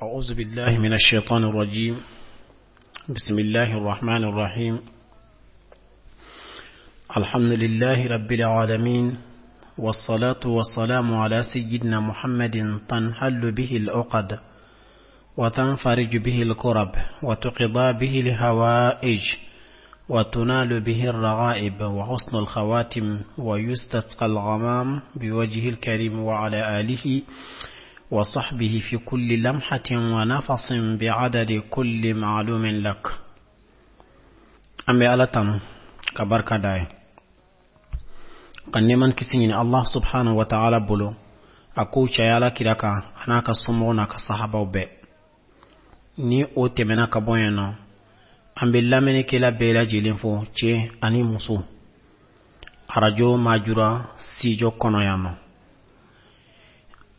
أعوذ بالله من الشيطان الرجيم بسم الله الرحمن الرحيم الحمد لله رب العالمين والصلاة والسلام على سيدنا محمد تنحل به العقد وتنفرج به الكرب وتقضى به الهوائج وتنال به الرغائب وحسن الخواتم ويستسقى الغمام بوجهه الكريم وعلى آله وصحبه في كل لمحة ونفس بعدد كل معلوم لك. An bɛ Ala tanu ka barika da ye ka nɛɛma ni kisi ɲini Allah subhanahu wa ta'ala bolo, a k'o caya Ala kira kan, a n'a ka somɔgɔw n'a ka sahabaw bɛɛ. Ni o tɛmɛna ka bɔ yen nɔ, an bɛ lamɛnnikɛla bɛɛ lajɛlen fo, cɛ ani muso, Arajo Majura studio kɔnɔ yan nɔ.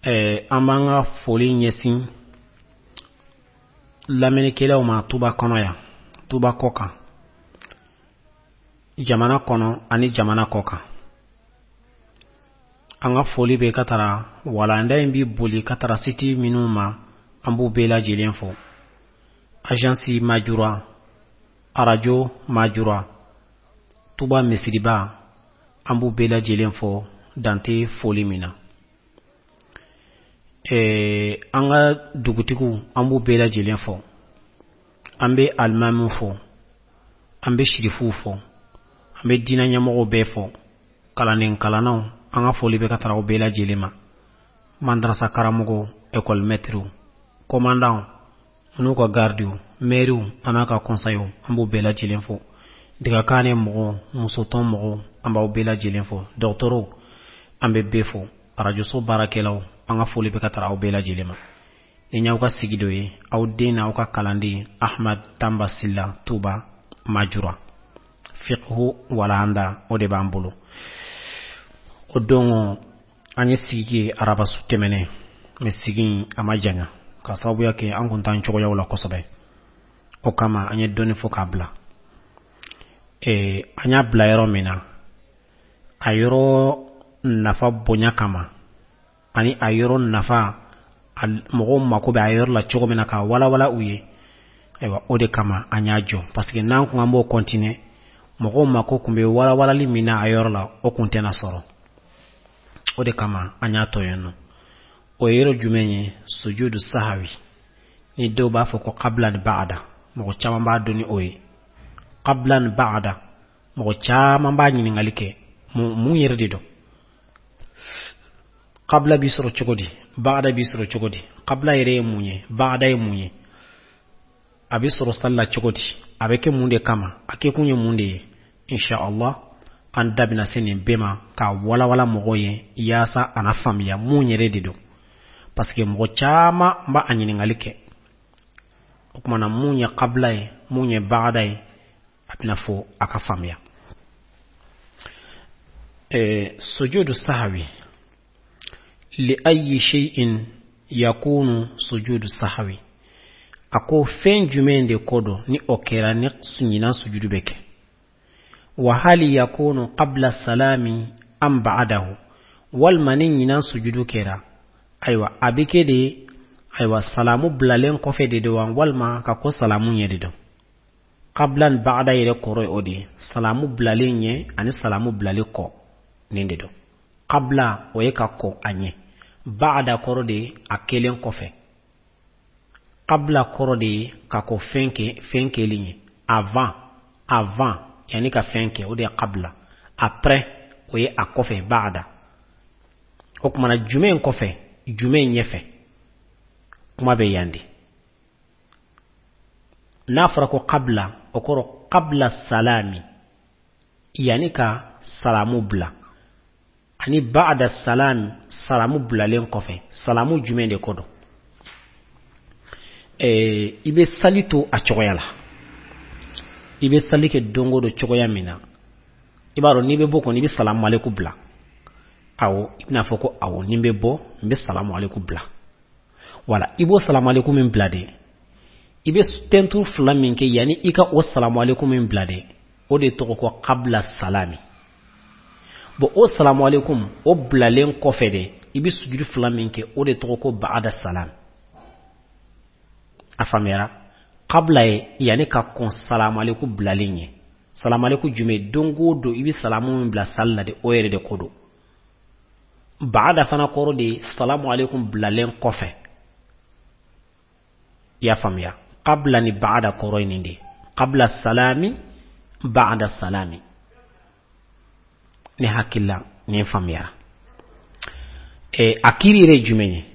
An b'an ka foli ɲɛsin lamɛnnikɛlaw ma Tuba kɔnɔ yan, Tuba kɔ kan, jamana kɔnɔ ani jamana kɔ kan. An ka foli bɛ ka tara walanda in bi boli ka tara site minnu ma, an b'u bɛɛ lajɛlen fo: Agence Majura, Arajo Majura, Tuba Misiriba. An b'u bɛɛ lajɛlen fo dante foli min na. An ka dugutigiw, an b'u bɛɛ lajɛlen fo. An bɛ alimamiw fo, an bɛ sirifuw fo, an bɛ diinɛ ɲɛmɔgɔw bɛɛ fo, kalanden kalannaw. An ka foli bɛ ka tara aw bɛɛ lajɛlen ma, madarasa karamɔgɔw, école maîtrew, commandant n'u ka gardiw, maires an n'a ka conseillers, an b'u bɛɛ lajɛlen fo. Digakaane mɔgɔw, musotɔn mɔgɔw, an b'aw bɛɛ lajɛlen fo. Dɔgɔtɔrɔw, an bɛ bɛɛ fo. Arajoso baarakɛlaw, an ka foli bɛ ka tara aw bɛɛ lajɛlen ma. Ni y'aw ka sigi dɔ ye, aw den n'aw ka kalanden Ahmad Tamba Silla, Tuba Majura, fiqhu walanda o de b'an bolo. O don an ye sigi kɛ arabasu tɛmɛnen, mɛ sigi a ma janya ka sababuya kɛ an kun t'an cogoyaw la kosɛbɛ. O kama an ye dɔɔni fɔ k'a bila. An y'a bila yɔrɔ min na, a yɔrɔ nafa bonya kama ani a yɔrɔ nafa, mɔgɔw mako bɛ a yɔrɔ la cogo min na k'a walawala u ye, ayiwa, o de kama an y'a jɔ, parce que n'an kun an b'o continuer, mɔgɔw mako kun bɛ walawalali min na a yɔrɔ la, o kun tɛna sɔrɔ. O de kama an y'a to yen nɔ. O ye yɔrɔ jumɛn ye? Sujudu sahawi, ni dɔw b'a fɔ ko qabla ni ba'da. Mɔgɔ caman b'a dɔn ni o ye, qabla ni ba'da. Mɔgɔ caman b'a ɲininkali kɛ, mun yɛrɛ de don? Qabla bi sɔrɔ cogo di? Ba'da bi sɔrɔ cogo di? Qabla yɛrɛ ye mun ye? Ba'da ye mun ye? A bɛ sɔrɔ sali la cogo di? A bɛ kɛ mun de kama? A kɛkun ye mun de ye? Insha Allah, an da bɛna se nin bɛɛ ma k'a walawala mɔgɔw ye yaasa a na faamuya mun yɛrɛ de don, parce que mɔgɔ caman b'a a ɲininkali kɛ. O kumana, mun ye qabla ye, mun ye ba'da ye, a bɛna fɔ a ka faamuya. Sujudu sahawi, li ayi shay'in yakunu sujudu sahawi? A ko fɛn jumɛn de ko don ni o kɛra ni ɲinan sujudu bɛ kɛ? Wa hali yakunu qabla salami am ba'dahu? Walima ni ɲinan sujudu kɛra, ayiwa, a bɛ kɛ de, ayiwa, salamu bilalen kɔfɛ de don wa, walima ka ko salamu ɲɛ de don? Qabla ni ba'da yɛrɛ kɔrɔ ye o de ye, salamu bilalen ɲɛ ani salamu bilalen kɔ, nin de don. Qabla, o ye ka kɔ a ɲɛ. Ba'da kɔrɔ de ye a kɛlen kɔfɛ. Qabla kɔrɔ de ye ka kɔ fɛn kɛ, fɛn kɛlen ye, avant. Avant, yanni ka fɛn kɛ, o de ye qabla. Après, o ye a kɔfɛ, ba'da. O kumana, jumɛn kɔfɛ, jumɛn ɲɛfɛ? Kuma bɛ yan de. N'a fɔra ko qabla, o kɔrɔ qabla salami, yanni ka salamu bila, ani ba'da salami, salamu bilalen kɔfɛ. Salamu jumɛn de ko don? I bɛ sali to a cogoya la, i bɛ sali kɛ don o don cogoya min na, i b'a dɔn n'i bɛ bɔ kɔni, i bɛ salamu aleykum bila. Awɔ, i bɛna fɔ ko awɔ, ni n bɛ bɔ, n bɛ salamu aleykum bila. Wala i b'o salamu aleykum min bila de, i bɛ tɛntu fila min kɛ yanni i ka o salamu aleykum min bila de, o de tɔgɔ ko qabla salami. Bon, o salamu aleykum o bilalen kɔfɛ de, i bɛ sujudu fila min kɛ, o de tɔgɔ ko ba'da salam. A faamuyara? Qabla ye yanni ka kɔn salamaleku bilalen ye. Salamaleku jumɛn? Don o don i bɛ salamu min bila sali la de, o yɛrɛ de ko don. Baada fana kɔrɔ de ye salamu aleykum bilalen kɔfɛ. I y'a faamuya? Qabla ni baada kɔrɔ ye nin de ye: qabla salami, baada salami. Ne hakili la nin faamuyara. A kiri yɛrɛ ye jumɛn ye?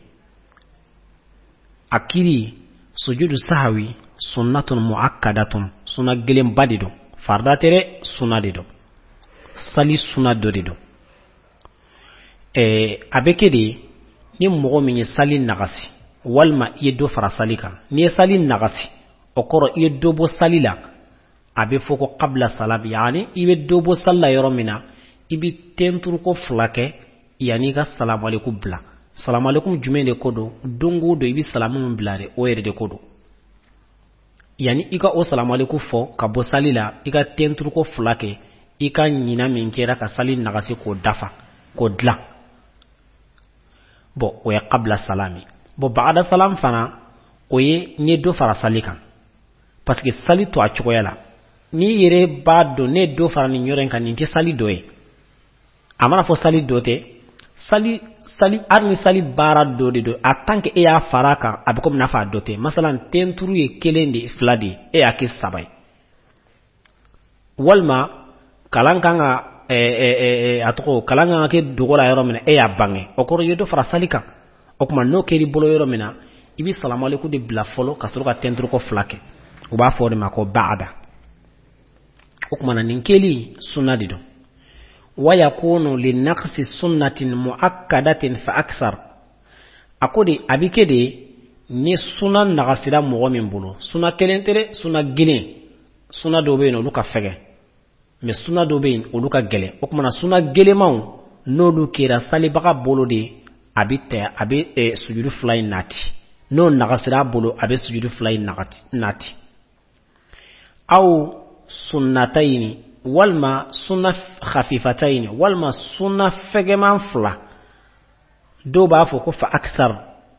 A kiri, sujudu sahawi sunnatun muakkadatun, suna gɛlɛnba de don, farida tɛ dɛ, suna de don, sali suna dɔ de don. A bɛ kɛ de ni mɔgɔ min ye sali nagasi walima i ye dɔ fara sali kan. N'i ye sali nagasi, o kɔrɔ i ye dɔ bɔ sali la. A bɛ fɔ ko qabla salam, yaani i bɛ dɔ bɔ sali la yɔrɔ min na, i bɛ tenturuko fila kɛ yanni i ka salamaleku bila. Salamalekum jumɛn de ko don? Don o don i bɛ salamu min bila de, o yɛrɛ de ko don. Yanni i ka o salamaleku fɔ ka bɔ sali la, i ka tenturuko fila kɛ, i ka ɲina min kɛra ka sali nagasi k'o dafa, k'o dilan. Bɔn, o ye qabla salami. Bɔn, baada salam fana, o ye n'i ye dɔ fara sali kan, parce que sali to a cogoya la, n'i yɛrɛ b'a dɔn ne ye dɔ fara nin yɔrɔ in kan, nin tɛ sali dɔ ye. A mana fɔ sali dɔ tɛ, sali sali hali ni sali baara dɔ de don, en tant que e y'a fara a kan, a bɛ komi n'a fɔ a dɔ tɛ. Masalan, tenturu ye kelen de, fila de ye, e y'a kɛ saba ye. Walima kalan kan ka, a tɔgɔ, kalan kan ka kɛ dogo la yɔrɔ min na, e y'a bange, o kɔrɔ i ye dɔ fara sali kan. O tuma n'o kɛr'i bolo yɔrɔ min na, i bɛ salamaleku de bila fɔlɔ ka sɔrɔ ka tenturuko fila kɛ. U b'a fɔ o de ma ko baada. O tuma na nin kɛli sunna de don. Wa yakunu li naqsi sunnatin muakkadatin fa akthar. A ko de a bɛ kɛ de ni suna nagasira mɔgɔ min bolo. Suna kelen tɛ dɛ, suna gelen. Suna dɔw bɛ yen, olu ka fɛgɛn, mais suna dɔw bɛ yen, olu ka gɛlɛn. O tuma na suna gɛlɛnmanw, n'olu kɛra salibaga bolo de, a bɛ tɛ a bɛ sujudu fila in nati. N'o nagasira a bolo, a bɛ sujudu fila in nati. Aw sunnatayini, walima sunna khafifatayini, walima sunna fɛgɛman fila. Dɔw b'a fɔ ko fa akthar,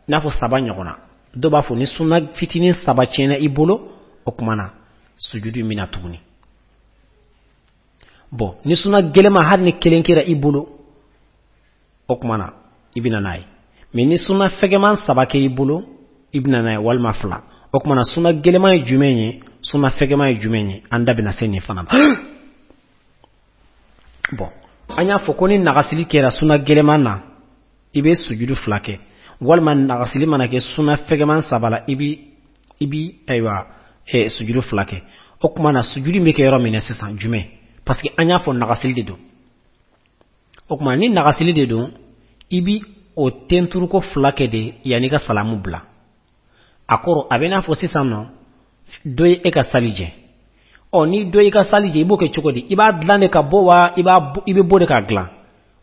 n'a fɔ saba ɲɔgɔn na. Dɔw b'a fɔ ni sunna fitinin saba tiɲɛna i bolo, o tuma na sujudu in bɛna tuguni. Bɔn, ni sunna gɛlɛma hali ni kelen kɛra i bolo, o tuma na i bɛna n'a ye. Mais ni sunna fɛgɛman saba kɛ i bolo, i bɛna n'a ye, walima fila. O tuma na sunna gɛlɛman ye jumɛn ye, sunna fɛgɛman ye jumɛn ye? An da bɛna se nin fana ma. Bɔn, an y'a fɔ ko ni nagasili kɛra sunna gɛlɛman na, i bɛ sujudu fila kɛ, walima nagasili mana kɛ sunna fɛgɛman saba la, i bi ayiwa sujudu fila kɛ. O tuma na sujudu bɛ kɛ yɔrɔ min na sisan, jumɛn? Parce que an y'a fɔ nagasili de don. O tuma ni nagasili de don, i bi o tenturuko fila kɛ de yanni i ka salamu bila. A kɔrɔ, a bɛ n'a fɔ sisan nɔ, dɔ ye e ka sali jɛ. Ɔ, ni dɔ y'i ka sali jɛ, i b'o kɛ cogo di? I b'a dilan de ka bɔ wa, i bɛ bɔ de k'a dilan?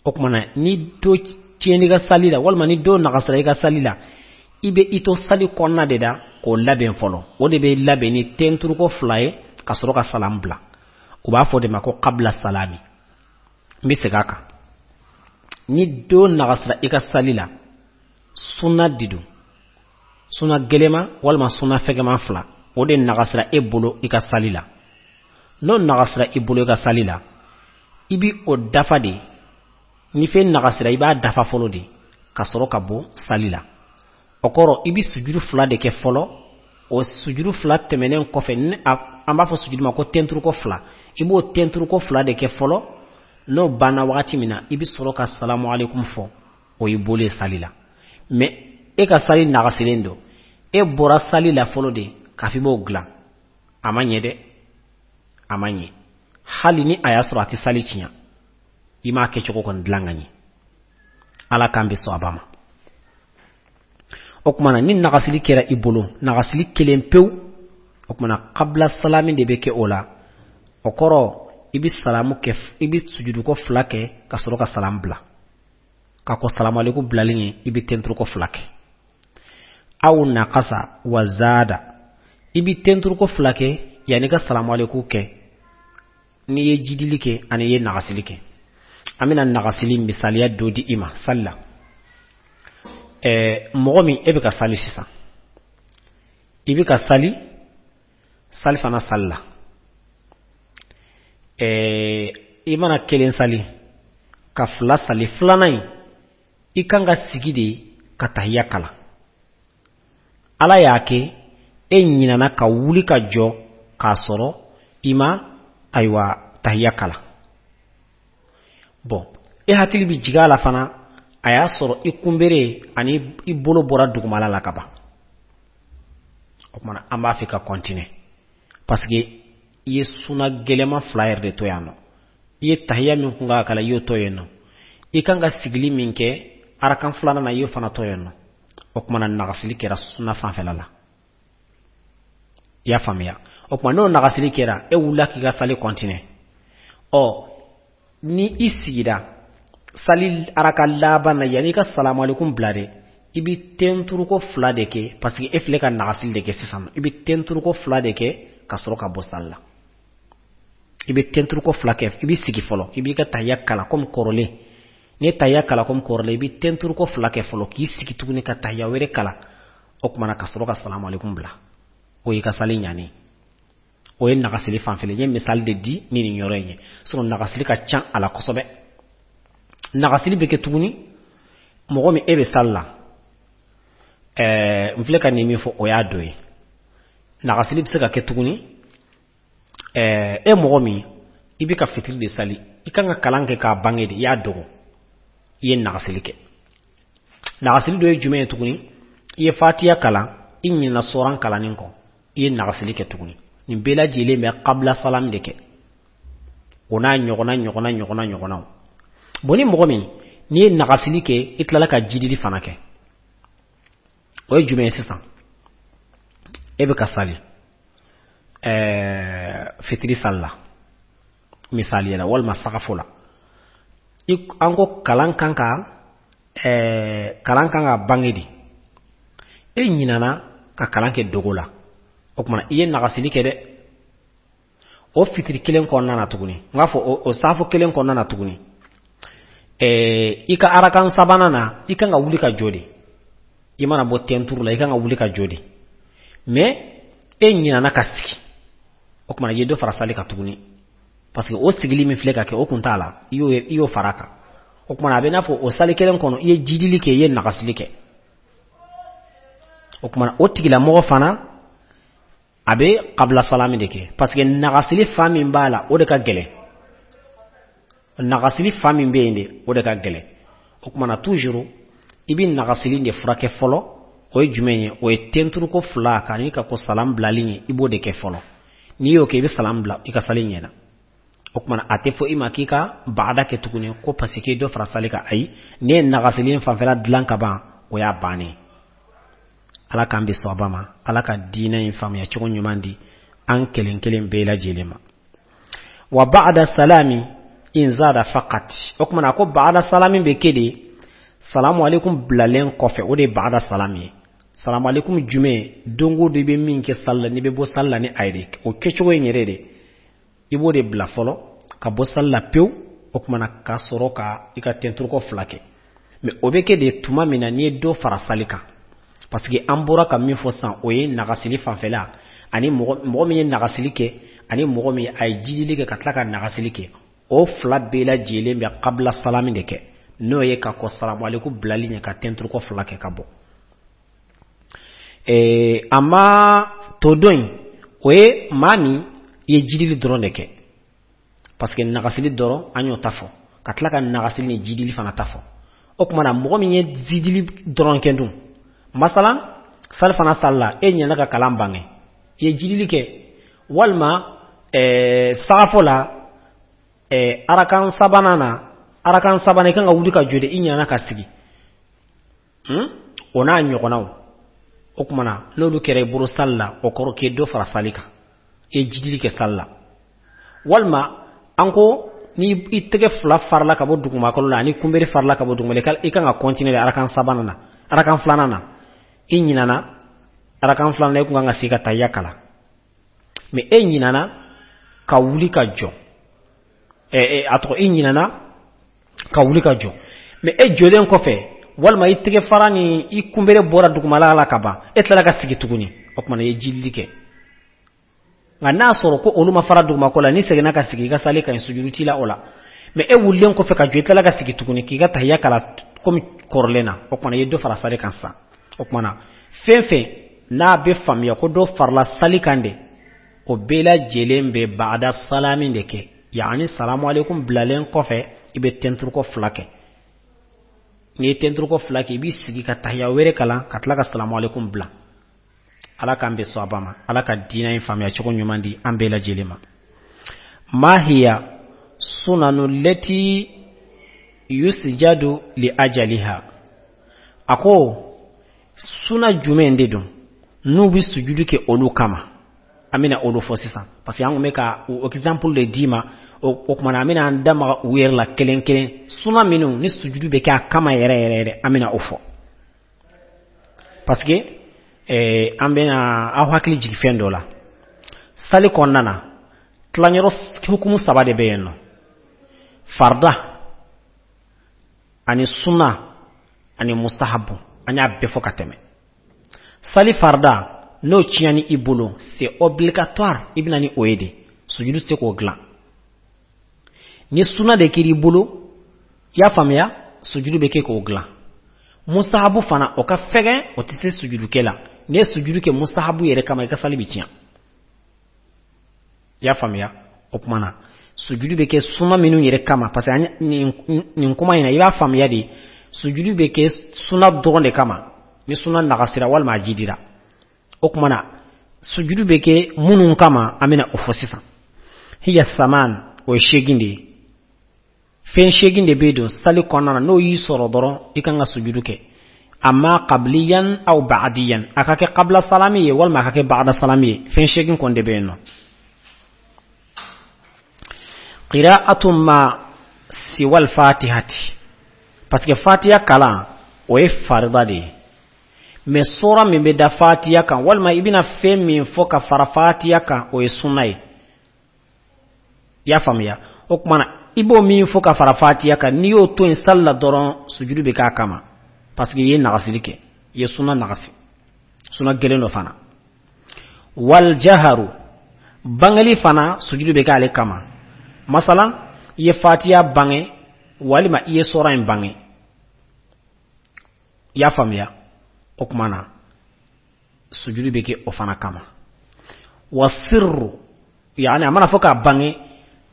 O tuma na ni dɔ tiɲɛn'i ka sali la, walima ni dɔ nagasara i ka sali la, i bɛ i to sali kɔnɔna de la k'o labɛn fɔlɔ. O de bɛ labɛn ni tenturuko fila ye ka sɔrɔ ka salamu bila. U b'a fɔ o de ma ko qabla salami. N bɛ segin a kan: ni dɔ nagasara i ka sali la, sunna de don, sunna gɛlɛma walima sunna fɛgɛman fila, o de nagasira e bolo i ka sali la. N'o nagasira i bolo i ka sali la, i bi o dafa de. Ni fɛn nagasira, i b'a dafa fɔlɔ de ka sɔrɔ ka bɔ sali la. O kɔrɔ, i bi sujuru fila de kɛ fɔlɔ. O sujuru fila tɛmɛnen kɔfɛ, ni an b'a fɔ sujuru ma ko tenturuko fila, i b'o tenturuko fila de kɛ fɔlɔ. N'o banna wagati min na, i bɛ sɔrɔ ka salamu aleykum fɔ. O y'i bolo ye sali la. Mais e ka sali nagasilen don, e bɔra sali la fɔlɔ de k'a fɔ i b'o dilan, a ma ɲɛ dɛ, a ma ɲɛ. Hali ni a y'a sɔrɔ a tɛ sali tiɲɛ, i m'a kɛcogo kɔni dilan ka ɲɛ. Ala k'an bɛ sɔn a ba ma. O tuma na ni nagasili kɛra i bolo, nagasili kelen pewu, o tuma na qabla salami de bɛ kɛ o la. O kɔrɔ, i bɛ salamu kɛ, i bɛ sujuduko fila kɛ ka sɔrɔ ka salamu bila. Ka kɔ salamaleku bilalen ye, i bɛ tenturuko fila kɛ. Aw naqasa wa zada, i bɛ tenturuko fila kɛ yanni ka salamaleku kɛ, n'i ye jidili kɛ ani i ye nagasili kɛ. An bɛna nagasili misaliya dɔ di i ma sali la. Mɔgɔ min e bɛ ka sali sisan, I bɛ ka sali, salifana sali la, i mana kelen sali ka fila sali, filanan in i kan ka sigi de ka tahiya kalan. Ala y'a kɛ e ɲinana ka wuli ka jɔ k'a sɔrɔ i ma ayiwa tahiya kalan. Bɔn, e hakili bɛ jigin a la fana, a y'a sɔrɔ i kunbere ani i bolo bɔra dugumala la ka ban. O kumana an b'a fɛ ka continuer, parce que i ye suna gɛlɛman fila yɛrɛ de to yan nɔ. I ye tahiya min kun ka kalan, i y'o to yen nɔ. I kan ka sigili min kɛ arakan filanan na, i y'o fana to yen nɔ. O kumana nagasili kɛra suna fanfɛla la. I y'a faamuya? O tuma n'o nagasili kɛra, e wulila k'i ka sali continuer. Ɔ, ni i sigira sali araka laban na, yanni i ka salamualeykum bila dɛ, i bɛ tenturuko fila de kɛ, parce que e filɛ ka nagasili de kɛ sisan. I bɛ tenturuko fila de kɛ ka sɔrɔ ka bɔ sali la. I bɛ tenturuko fila kɛ, i bɛ sigi fɔlɔ, i b'i ka tahiya kalan komi kɔrɔlen. N'i ye tahiya kalan komi kɔrɔlen, i bɛ tenturuko fila kɛ fɔlɔ k'i sigi tuguni ka tahiya wɛrɛ kalan. O tuma na ka sɔrɔ ka salamualeykum bila. O y'i ka sali ɲanen. O ye nagasili fanfɛla. N ye misali de di ni nin yɔrɔ in ye, sinon nagasili ka ca a la kosɛbɛ. Nagasili bɛ kɛ tuguni mɔgɔ min e bɛ sali la, n filɛ ka nin min fɔ, o y'a dɔ ye. Nagasili bɛ se ka kɛ tuguni e mɔgɔ min i bɛ ka fitiri de sali, i kan ka kalan kɛ k'a bange de, i y'a dogo, i ye nagasili kɛ. Nagasili dɔ ye jumɛn ye tuguni? I ye fatiya kalan, i ɲinɛna soran kalanni kɔ, i ye nagasili kɛ tuguni. Nin bɛɛ lajɛlen bɛ kabila salam de kɛ, o n'a ɲɔgɔnna ɲɔgɔnna ɲɔgɔnna ɲɔgɔnnaw. Bon, ni mɔgɔ min n'i ye nagasili kɛ, i tilala ka jidili fana kɛ, o ye jumɛn ye sisan? E bɛ ka sali fitiri sali la misaliya la, walima sagafo la, an ko kalan kan ka bange de, e ɲinana ka kalan kɛ dogo la. O kumana i ye nagasili kɛ dɛ. O fitiri kelen kɔnɔna na tuguni, n k'a fɔ o safo kelen kɔnɔna na tuguni, i ka arakan sabanan na, i kan ka wuli ka jɔ de. I mana bɔ tɛnturu la, i kan ka wuli ka jɔ de, mais e ɲinana ka sigi. O kumana i ye dɔ fara sali kan tuguni, parce que o sigili min filɛ ka kɛ, o kun t'a la, i y'o fara a kan. O kumana a bɛ n'a fɔ o sali kelen kɔnɔ, i ye jidili kɛ, i ye nagasili kɛ. O kumana o tigilamɔgɔ fana a bɛ kabila salami de kɛ, parce que nagasili fan min b'a la, o de ka gɛlɛn. Nagasili fan min bɛ yen de, o de ka gɛlɛn. O kumana toujours i bɛ nagasili de furakɛ fɔlɔ. O ye jumɛn ye? O ye tenturuko fila ka n'i ka ko salam bilali ye, i b'o de kɛ fɔlɔ. N'i y'o kɛ, i bɛ salam bila, i ka sali ɲɛna. O kumana a tɛ fɔ i ma k'i ka baada kɛ tuguni ko parce que dɔ fara sali kan. Ayi, n'i ye nagasili fanfɛla dilan ka ban, o y'a bannen. Ala k'an bɛ sɔba ma, Ala ka diinɛ in faamuya cogo ɲuman di an kelen kelen bɛɛ lajɛlen ma. Wa ba'da salami in zada faqat. O kumana a ko ba'da salami bɛ kɛ de salamu alaikum bilalen kɔfɛ. O de ye ba'da salami ye. Salamu alaikum jumɛn? Don o don i bɛ min kɛ sali la, n'i bɛ bɔ sali la ni a ye de, o kɛcogo in yɛrɛ de, i b'o de bila fɔlɔ ka bɔ sali la pewu. O kumana ka sɔrɔ ka i ka tɛnturuko fila kɛ. Mais o bɛ kɛ de tuma min na n'i ye dɔ fara sali kan, parce que an bɔra ka min fɔ sisan, o ye nagasili fanfɛla ani mɔgɔ min ye nagasili kɛ ani mɔgɔ min a ye jidili kɛ ka tila ka nagasili kɛ, o fila bɛɛ lajɛlen bɛ kabila salami de kɛ, n'o ye ka kɔ salamu aleykum bilali ɲɛ ka tɛnturuko fila kɛ ka bɔ. A ma to dɔ in, o ye maa min i ye jidili dɔrɔn de kɛ, parce que nagasili dɔrɔn an y'o ta fɔ, ka tila ka nagasili ni jidili fana ta fɔ. O tuma na mɔgɔ min ye jidili dɔrɔn kɛ dun, masalan sali fana sali la, e ɲinɛna ka kalan bange, i ye jidili kɛ, walima sagafo la, arakan sabanan na, arakan sabanan i kan ka wuli ka jɔ de, i ɲinɛna ka sigi, O n'a ɲɔgɔnnaw. O tuma na n'olu kɛra i bolo sali la, o kɔrɔ k'i ye dɔ fara sali kan, i ye jidili kɛ sali la. Walima an ko ni i tɛgɛ fila farala ka bɔ dugumakolo la ani kunbere farala ka bɔ dugumakolo, i kan ka continuer arakan sabanan na, arakan filanan na, i ɲinana arakan filanan, i kun kan ka sigi ka tahiya kalan, mais e ɲinana ka wuli ka jɔ. A tɔgɔ, i ɲinana ka wuli ka jɔ, mais e jɔlen kɔfɛ walima i tɛgɛ fara ni i kunbere bɔra dugumala la ka ban, e tilala ka sigi tuguni, o tuma na i ye jidili kɛ. Nka n'a sɔrɔ ko olu ma fara dugumako la, n'i seginna ka sigi i ka sali ka ɲi, sujudu t'i la o la. Mais e wulilen kɔfɛ ka jɔ, i tilala ka sigi tuguni k'i ka tahiya kala komi kɔrɔlen na, o tuma na i ye dɔ fara sali kan sisan. O tuma na fɛn fɛn n'a bɛ faamuya ko dɔ farala sali kan de, o bɛɛ lajɛlen bɛ ba'da salami de kɛ. Yaani salamu aleykum bilalen kɔfɛ, i bɛ tɛnturukɔ fila kɛ. N'i ye tɛnturukɔ fila kɛ, i b'i sigi ka tahiya wɛrɛ kalan ka tila ka salamu aleykum bila. Ala k'an bɛn sawaba ma, Ala ka diinɛ in faamuya cogo ɲuman di an bɛɛ lajɛlen ma. Ma hiya sunanu lati yusjadu li ajaliha. A ko suna jumɛn de don n'u bɛ sujudu kɛ olu kama? An bɛna olu fɔ sisan, parce que an kun bɛ ka o exemple de d'i ma. O tuma na an bɛna an da maga u yɛrɛ la kelen kelen, suna minnu ni sujudu bɛ kɛ a kama yɛrɛ yɛrɛ yɛrɛ, an bɛna o fɔ, parce que an bɛna aw hakili jigin fɛn dɔ la. Sali kɔnɔna na, tilanyɔrɔ hukumu saba de bɛ yen nɔ: farida ani suna ani mustahabu. An y'a bɛɛ fɔ ka tɛmɛ. Sali farida, n'o tiɲɛni i bolo, c'est obligatoire, i bɛna ni o ye de, sujudu se k'o dilan. Ni suna de kɛr'i bolo, i y'a faamuya, sujudu bɛ kɛ k'o dilan. Mustahabu fana, o ka fɛgɛn, o tɛ se sujudukɛ la. N'i ye sujudu kɛ mustahabu yɛrɛ kama, i ka sali bɛ tiɲɛ. I y'a faamuya? O tuma na sujudu bɛ kɛ suna minnu yɛrɛ kama, parce que nin kuma in na, i b'a faamuya de, sujudu bɛ kɛ suna dɔrɔn de kama ni suna nagasira walima a jidira. O tuma na sujudu bɛ kɛ minnu kama, an bɛna o fɔ sisan. Hiya saman, o ye 8 de ye. Fɛn 8 de bɛ don sali kɔnɔna na, n'o y'i sɔrɔ dɔrɔn, i kan ka sujudu kɛ. Amma qabliyan aw ba'diyan, a ka kɛ qabla salami ye walima a ka kɛ ba'da salami ye, fɛn 8 kɔni de bɛ yen nɔ. Qira'atu ma siwal fatihati, parce que fatiha kalan, o ye farida de ye. Mais sura min bɛ da fatiha kan, walima i bɛna fɛn min fɔ ka fara fatiha kan, o ye sunna ye. I y'a faamuya? O tuma na i b'o min fɔ ka fara fatiha kan, n'i y'o to yen sali la dɔrɔn, sujudu bɛ k'a kama, parce que i ye nagasili kɛ, i ye sunna nagasi, sunna gɛlɛn dɔ fana. Wal jaharu, bangeli fana, sujudu bɛ k'ale kama. Masalan, i ye fatiha bange walima i ye sura in bange, i y'a faamuya? O tuma na sujudu bɛ kɛ o fana kama. Wa sirru, yaani a mana fɔ k'a bange,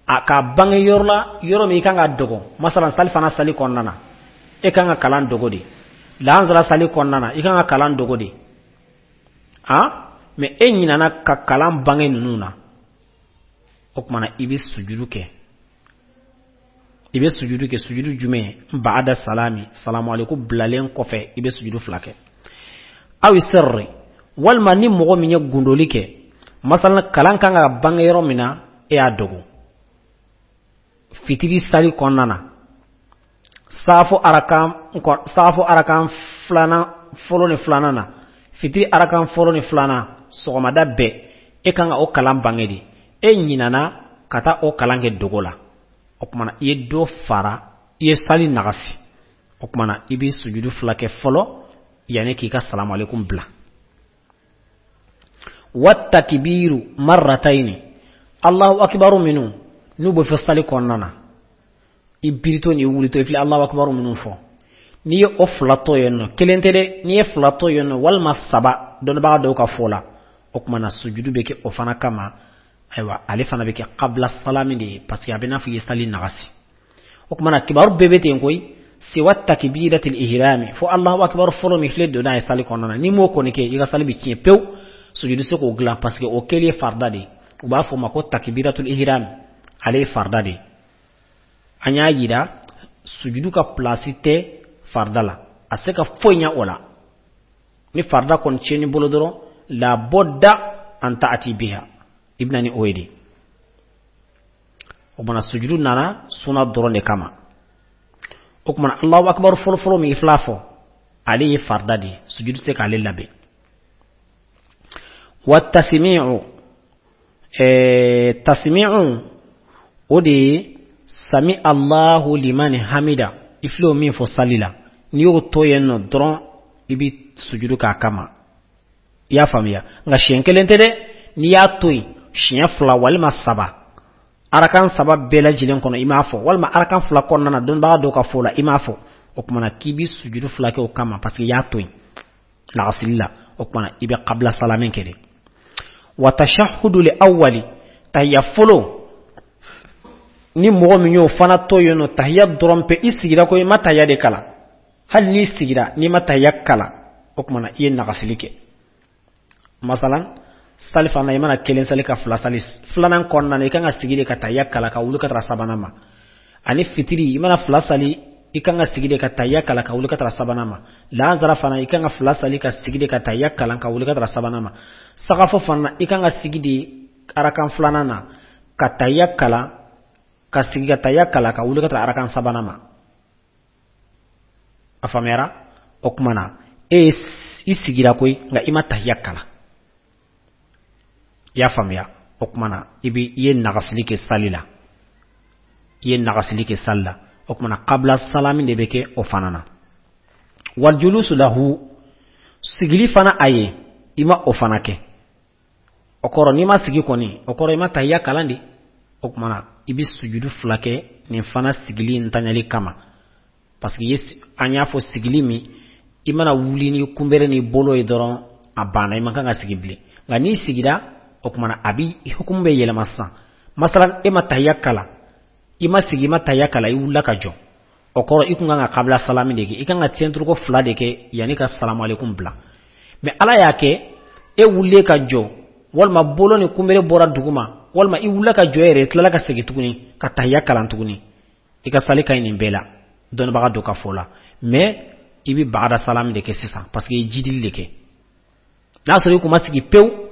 a k'a bange yɔrɔ la, yɔrɔ min i kan ka dogo. Masalan, sali fana, sali kɔnɔna na, e kan ka kalan dogo de. Lahansara sali kɔnɔna na, i kan ka kalan dogo de. Mais e ɲinana ka kalan bange ninnu na, o tuma na i bɛ sujudu kɛ. I bɛ sujudu kɛ sujudu jumɛn? Ba'da salami, salamu aleykum bilalen kɔfɛ, i bɛ sujudu fila kɛ. Aw sirri, walima ni mɔgɔ min ye gundoli kɛ, masalan kalan kan ka bange yɔrɔ min na, e y'a dogo. Fitiri sali kɔnɔna na, saafo arakan filanan fɔlɔ ni filanan na, fitiri arakan fɔlɔ ni filanan, sɔgɔmada bɛɛ e kan ka o kalan bange de, e ɲinana ka taa o kalan kɛ dogo la, o tuma na i ye dɔ fara, i ye sali nagasi. O tuma na i bɛ sujudu fila kɛ fɔlɔ yanni k'i ka salamu aleykum bila. Wa takibiru marratayni, Allahu akibaru minnu n'u bɛ fɔ sali kɔnɔna na, i biritɔ ni wulitɔ, i filɛ Allahu akibaru minnu fɔ, n'i ye o fila tɔ yen nɔ, kelen tɛ dɛ, n'i ye fila tɔ yen nɔ walima saba, dɔnnibaga dɔw ka fɔ la, o tuma na sujudu bɛ kɛ o fana kama. Ayiwa, ale fana bɛ kɛ qabla salami de ye, parce que a bɛ n'a fɔ i ye sali nagasi. O tuma na kibaru bɛɛ bɛ ten koyi. Siwa takbiratil ihrami, fo Allahu akbar fɔlɔ min filɛ donna ye sali kɔnɔna na, n'i m'o kɔni kɛ, i ka sali bɛ tiɲɛ pewu. Sujudu se k'o dilan, parce que o kɛli ye farida de ye. U b'a fɔ o ma ko takbiratul ihram, ale ye farida de ye. An y'a yira sujudu ka place tɛ farida la, a se ka foyi ɲɛ o la. Ni farida kɔni tiɲɛni bolo dɔrɔn, la budda an ta'ati biha, i bɛna ni o ye de. O kumana sujudu nana suna dɔrɔn de kama. O kumana Allahu akbar fɔlɔ fɔlɔ min i fil'a fɔ, ale ye farida de ye, sujudu se k'ale labɛn. Wa tasmi'u, tasmi'u o de ye sami Allahu liman hamida, i filɛ o min fɔ sali la. N'i y'o to yen nɔ dɔrɔn, i bɛ sujudu k'a kama. I y'a faamuya? Nka siɲɛ kelen tɛ dɛ. N'i y'a to yen siɲɛ fila walima saba, arakan saba bɛɛ lajɛlen kɔnɔ i m'a fɔ, walima arakan fila kɔnɔna na, dɔnnibaga dɔw ka fɔ la, i m'a fɔ, o tuma na k'i bɛ sujudu fila kɛ o kama, parce que i y'a to yen lagasili la. O tuma na i bɛ qabla salami kɛ de. Wa tashahudu li awwali, tahiya fɔlɔ, ni mɔgɔ min y'o fana to yen nɔ, tahiya dɔrɔn pe, i sigira ko i ma tahiya de kalan, hali n'i sigira n'i ma tahiya kalan, o tuma na i ye nagasili kɛ. Masalan, sali fana, i mana kelen sali ka fila sali, filanan kɔnɔna na, i kan ka sigi de ka tahiya kalan ka wuli ka taga sabanan ma. Ani fitiri, i mana fila sali, i kan ka sigi de ka tahiya kalan ka wuli ka taga sabanan ma. Lansara fana, i kan ka fila sali ka sigi de ka tahiya kalan ka wuli ka taga sabanan ma. Sagafo fana, i kan ka sigi de arakan filanan na ka tahiya kalan, ka sigi ka tahiya kalan ka wuli ka taga arakan sabanan ma. A faamuyara? O tuma na e i sigira koyi, nka i ma tahiya kalan. I y'a faamuya? O tuma na i bɛ i ye nagasili kɛ sali la, i ye nagasili kɛ sali la. O tuma na qabla salami de bɛ kɛ o fana na. Wal julusu lahu, sigili fana a ye, i ma o fana kɛ. O kɔrɔ, n'i ma sigi kɔni, o kɔrɔ i ma tahiya kalan de. O tuma na i bɛ sujudu fila kɛ nin fana sigili ntanyali kama, parce que an y'a fɔ sigili min, i mana wuli ni kunbere ni bolo ye dɔrɔn, a banna, i man kan ka sigi bilen. Nka n'i sigira, o tuma na a bi hukumu bɛ yɛlɛma sisan. Masalan, e ma tahiya kalan, i ma sigi, i ma tahiya kalan, i wulila ka jɔ, o kɔrɔ i kun kan ka qabla salami de kɛ, i kan ka tiɲɛturuko fila de kɛ yanni ka salamu aleykum bila. Mais Ala y'a kɛ e wulilen ka jɔ, walima bolo ni kunbere bɔra duguma, walima i wulila ka jɔ yɛrɛ, i tilala ka segin tuguni ka tahiya kalan tuguni, i ka sali ka ɲi nin bɛɛ la, dɔnnibaga dɔ ka fɔ la. Mais i bɛ baada salami de kɛ sisan, parce que i ye jidili de kɛ. N'a sɔrɔ i kun ma sigi pewu,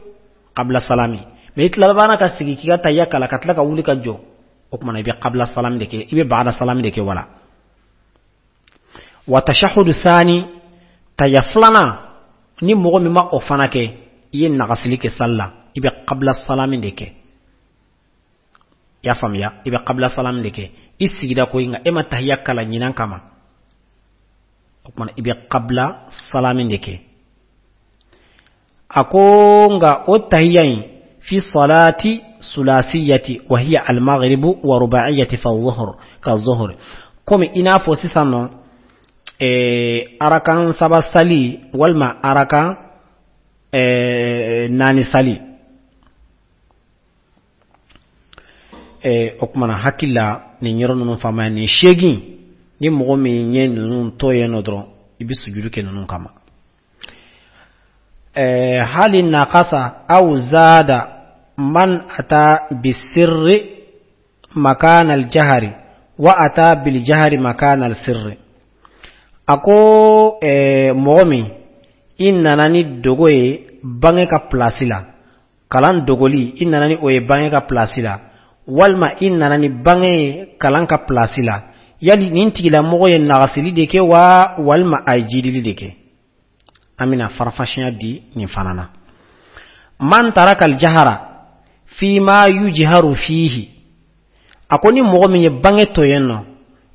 qabla salami. Mais i tilala ka sigi k'i ka tahiya kalan ka tila ka wuli ka jɔ, o tuma na i bɛ qabla salami de kɛ, i bɛ baada salami de kɛ. Wala wa tashahudu sani, tahiya filanan, ni mɔgɔ min ma o fana kɛ, i ye nagasili kɛ sali la, i bɛ qabla salami de kɛ. I y'a faamuya? I bɛ qabla salami de kɛ. I sigira koyi, nka e ma tahiya kalan ɲinan kama, o tuma i bɛ qabla salami de kɛ. A ko nka o tahiya in, fi salati sulasiyati wa hiya al-maghribu wa rubaiyati fa dhuhr ka dhuhr, komi i n'a fɔ sisan nɔ arakan saba sali walima arakan naani sali. O tuma na hakili la nin yɔrɔ ninnu faamuya. Nin seegin, ni mɔgɔ min ye ninnu to yen nɔ dɔrɔn, i bɛ sujudu kɛ ninnu kama. Hali naqasa aw zada man ata bisirri makana aljahari wa ata biljahari makana alsirri. A ko mɔgɔ min i nana ni dogo ye bange ka pilasi la, kalan dogoli, i nana ni o ye bange ka pilasi la, walima i nana ni bange ye kalan ka pilasi la, yali nin tigilamɔgɔ ye nagasili de kɛ wa, walima a ye jidili de kɛ? An bɛna farafasiya di nin fana na. Man taraka aljahara fima yujharu fihi, a ko ni mɔgɔ min ye bange to yen nɔ,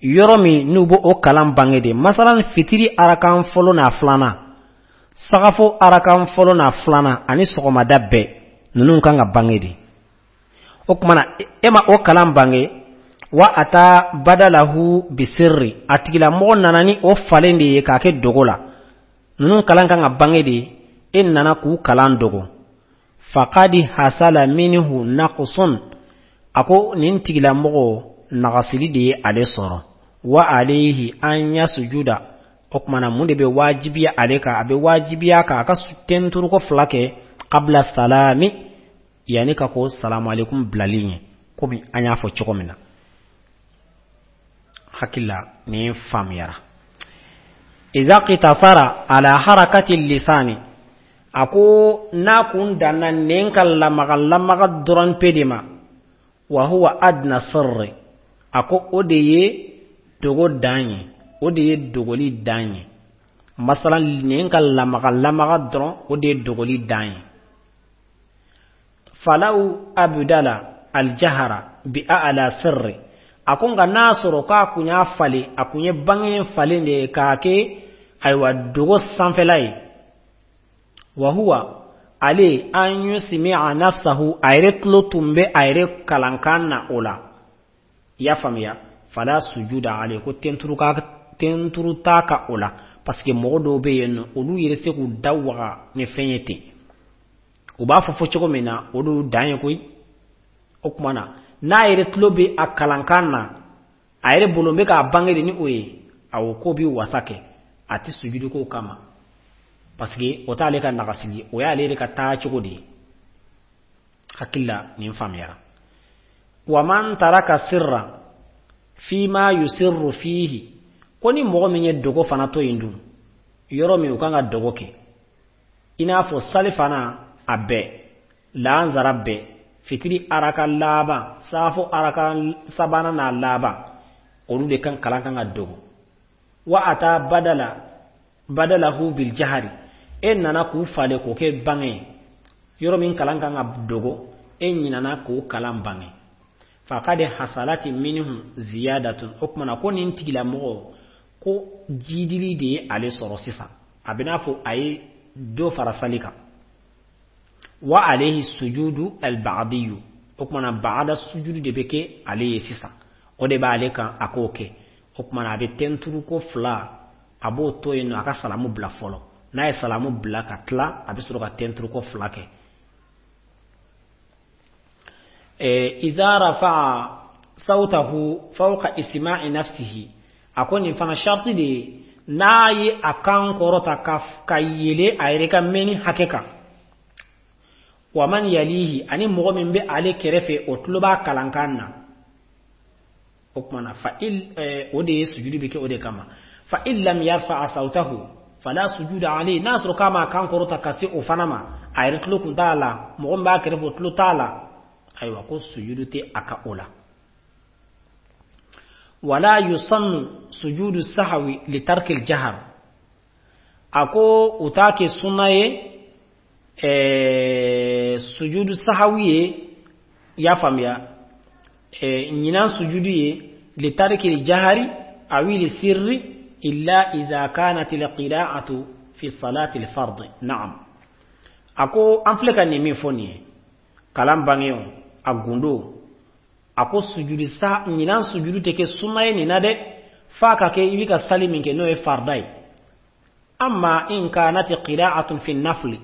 yɔrɔ min n'u b'o o kalan bange de, masalan fitiri arakan fɔlɔ n'a filanan, sagafo arakan fɔlɔ n'a filanan, ani sɔgɔmada bɛɛ, ninnu kan ka bange de. O tuma na e ma o kalan bange, wa ata badalahu bisirri, a tigilamɔgɔ nana ni o falen de ye k'a kɛ dogo la, ninnu kalan kan ka bange de, e nana k'u kalan dogo. Faqadi hasala minhu naqsun, a ko nin tigilamɔgɔ nagasili de ye ale sɔrɔ. Wa alayhi an yasjuda, o tuma na mun de bɛ wajibiya ale kan? A bɛ wajibiya kan a ka tenturuko fila kɛ qabla salami, yanni ka ko salamu aleykum bilali ye, komi an y'a fɔ cogo min na. Hakili la nin faamuyara. Iza qitasara ala harakati lisani, a ko n'a kun danna nɛn ka lamaga lamaga dɔrɔn pe de ma, wa huwa adna sirri, a ko o de ye dogo dan ye, o de ye dogoli dan ye. Masalan nɛn ka lamaga lamaga dɔrɔn, o de ye dogoli dan ye. Falaw abdala aljahara bi a'la sirri, A ko nka n'a sɔrɔ k'a kun y'a falen, a kun ye bange falen de ye k'a kɛ ayiwa dogo sanfɛla ye, wa huwa ale an yusmi'a nafsahu, a yɛrɛ tulo tun bɛ a yɛrɛ kalankan na o la. I y'a faamuya? Fala sujuda ale, ko tenturu t'a kan o la, parce que mɔgɔ dɔw bɛ yen nɔ, olu yɛrɛ se k'u da waga ni fɛn ye ten, u b'a fɔ fɔ cogo min na, o de dan ye koyi. O tuma na, n'a yɛrɛ tulo bɛ a kalankan na, a yɛrɛ bolo bɛ k'a bange de ni o ye, awɔ, k'o bɛ wasa kɛ, a tɛ sujudu k'o kama, parce que o t'ale ka nagasili ye, o y'ale yɛrɛ ka taa cogo de ye. Hakili la nin faamuyara. Wa man taraka sirra fima yusirru fihi, ko ni mɔgɔ min ye dogo fana to yen dun, yɔrɔ min u kan ka dogo kɛ, i n'a fɔ salifana a bɛɛ, laanzara bɛɛ, fitiri araka laban, safo araka sabanan n'a laban, olu de kan kalan kan ka dogo. Wa ata badala badalahu bil jahari, e nana k'u falen k'o kɛ bange ye, yɔrɔ min kalan kan ka dogo, e ɲinana k'o kalan bange. Faqad hasalati minhu ziyadatun, o tuma na ko nin tigilamɔgɔ ko jidili de ye ale sɔrɔ sisan, a bɛ n'a fɔ a ye dɔ fara sali kan. Wa alayhi sujudu al-ba'diyu, o tuma na ba'da sujudu de bɛ kɛ ale ye sisan, o de b'ale kan a k'o kɛ. O tuma na a bɛ tenturu ko fila, a b'o to yen nɔ, a ka salamu bila fɔlɔ. N'a ye salamu bila ka tila, a bɛ sɔrɔ ka tenturu ko fila kɛ. Idha rafa'a sawtahu fawqa isma'i nafsihi, a ko nin fana sharti de ye, n'a ye a kan kɔrɔta ka yele a yɛrɛ ka mɛnni hakɛ kan. Wa man yalihi, ani mɔgɔ min bɛ ale kɛrɛfɛ, o tulo b'a kalankan na. O tuma na fa il, o de ye sujudi bɛ kɛ o de kama. Fa in lam yarfa sawtahu fala sujuda alayhi, n'a sɔrɔ k'a ma kan kɔrɔta ka se o fana ma, a yɛrɛ tulo kun t'a la, mɔgɔ min b'a kɛrɛfɛ o tulo t'a la, ayiwa ko sujudu tɛ a ka o la. Wala yusannu sujudu sahwi li tarki al-jahar, a ko u t'a kɛ sunna ye sujudu sahawi ye, i y'a faamuya, ɲinan sujudu ye li tarki al-jahari awi li sirri illa idha kanat al-qira'atu fi salati al-fard. Na'am, a ko an filɛ ka nin min fɔ nin ye, kalan bange o a gundo, a ko sujudi sa ɲinan sujudu tɛ kɛ sunna ye nin na dɛ, f'a ka kɛ i bɛ ka sali min kɛ n'o ye farida ye. Amma in kanat qira'atun fi nafli,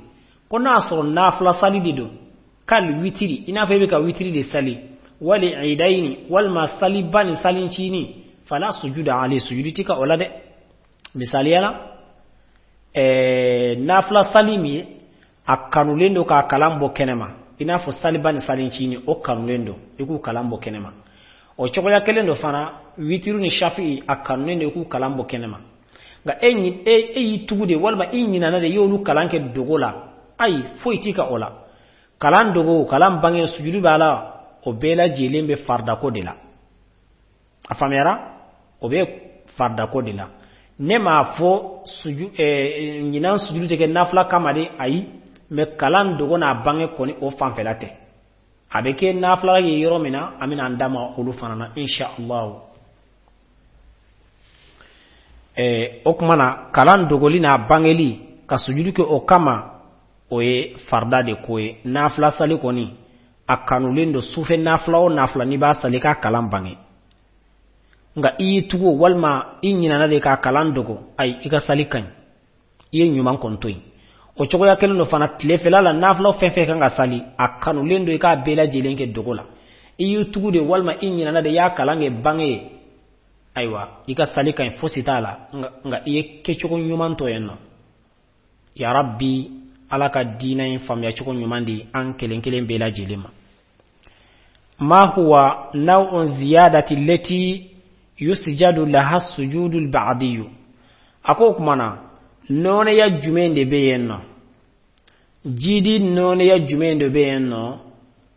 ko n'a sɔrɔ nafila sali de don, kal witiri, i n'a fɔ i bɛ ka witiri de sali, wali idaini, walima saliba ni salincinin, fala sujuda alayhi, sujudi tɛ ka o la dɛ. Misaliya la, nafila sali min ye a kanulen don k'a kalan bɔ kɛnɛma, i n'a fɔ saliba ni salincinin, o kanulen don i k'u kalan bɔ kɛnɛma. O cogoya kelen don fana witiru ni shafi'i, a kanulen don i k'u kalan bɔ kɛnɛma. Nka e y'i tugu de walima i ɲinana de i y'olu kalan kɛ dogo la, ayi foyi t'i ka o la. Kalan dogo, kalan bange, sujudu b'a la, o bɛɛ lajɛlen bɛ faridako de la. A faamuyara? O bɛ faridako de la. Ne m'a fɔ ɲinan sujudu tɛ kɛ nafila kama de, ayi, mɛ kalan dogo n'a bange kɔni o fanfɛla tɛ. A bɛ kɛ nafila ye yɔrɔ min na, an bɛna an da ma olu fana na insha Allah. O tuma na kalan dogoli n'a bangeli ka sujudu kɛ o kama, o ye farida de ko ye. Nafila sali kɔni a kanulen don sufɛ nafila o nafila n'i b'a sali k'a kalan bange, nka i y'i tugu walima i ɲinana de k'a kalan dogo, ayi i ka sali ka ɲi, i ye ɲuman kɔni to yen. O cogoya kelen don fana tilefɛla la, nafila fɛn fɛn kan ka sali a kanulen don i k'a bɛɛ lajɛlen kɛ dogo la. I y'i tugu de walima i ɲinana de i y'a kalan kɛ bange ye, ayiwa i ka sali ka ɲi, fosi t'a la, nka i ye kɛcogo ɲuman to yen nɔ. Ya Rabbi, ala ka diinɛ in faamuya cogo ɲuman di an kelen kelen bɛɛ lajɛlen ma. Ma huwa naw'u ziyadati lati yusjadu laha sujudu al-ba'diyyu, a ko o tuma na nɔnɛya jumɛn de bɛ yen nɔ, jidi nɔnɛya jumɛn de bɛ yen nɔ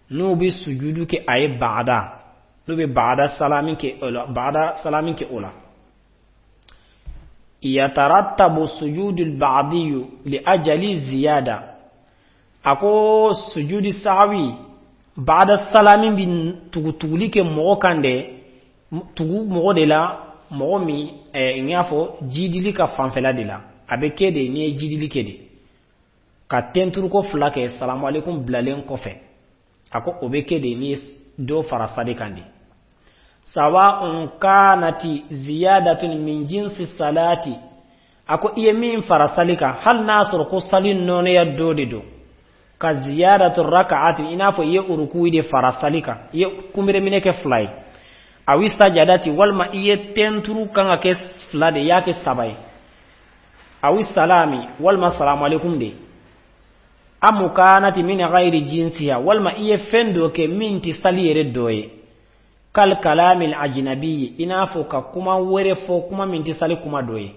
n'u bɛ sujudu kɛ a ye ba'da, n'u bɛ ba'da salami kɛ o la, ba'da salami kɛ o la. Yatarattabu sujudu al-ba'diyyu li ajali ziyada, a ko sujudi sahawi ba'da salami bɛ tugutuguli kɛ mɔgɔ kan dɛ, Tugu mɔgɔ de la, mɔgɔ min n y'a fɔ jidili ka fanfɛla de la, a bɛ kɛ de n'i ye jidili kɛ de ka tenturuko fila kɛ salamu aleykum bilalen kɔfɛ. A ko o bɛ kɛ de n'i ye dɔ fara sali kan de. Sawa'un kanati ziyadatun min jinsi salati, a ko i ye min fara sali kan, hali n'a sɔrɔ ko sali nɔnɛya dɔ de don, ka ziyadatu raka'ati, i n'a fɔ i ye urukuwi de fara sali kan, i ye kunbereminɛ kɛ fila ye, awi sajadati, walima i ye tenturu kan ka kɛ fila de, i y'a kɛ saba ye, awi salami, walima salamu aleykum de, amu kanati min ghairi jinsiya, walima i ye fɛn dɔ kɛ min tɛ sali yɛrɛ dɔ ye, kal kalami ajnabi, i n'a fɔ ka kuma wɛrɛ fɔ, kuma min tɛ sali kuma dɔ ye.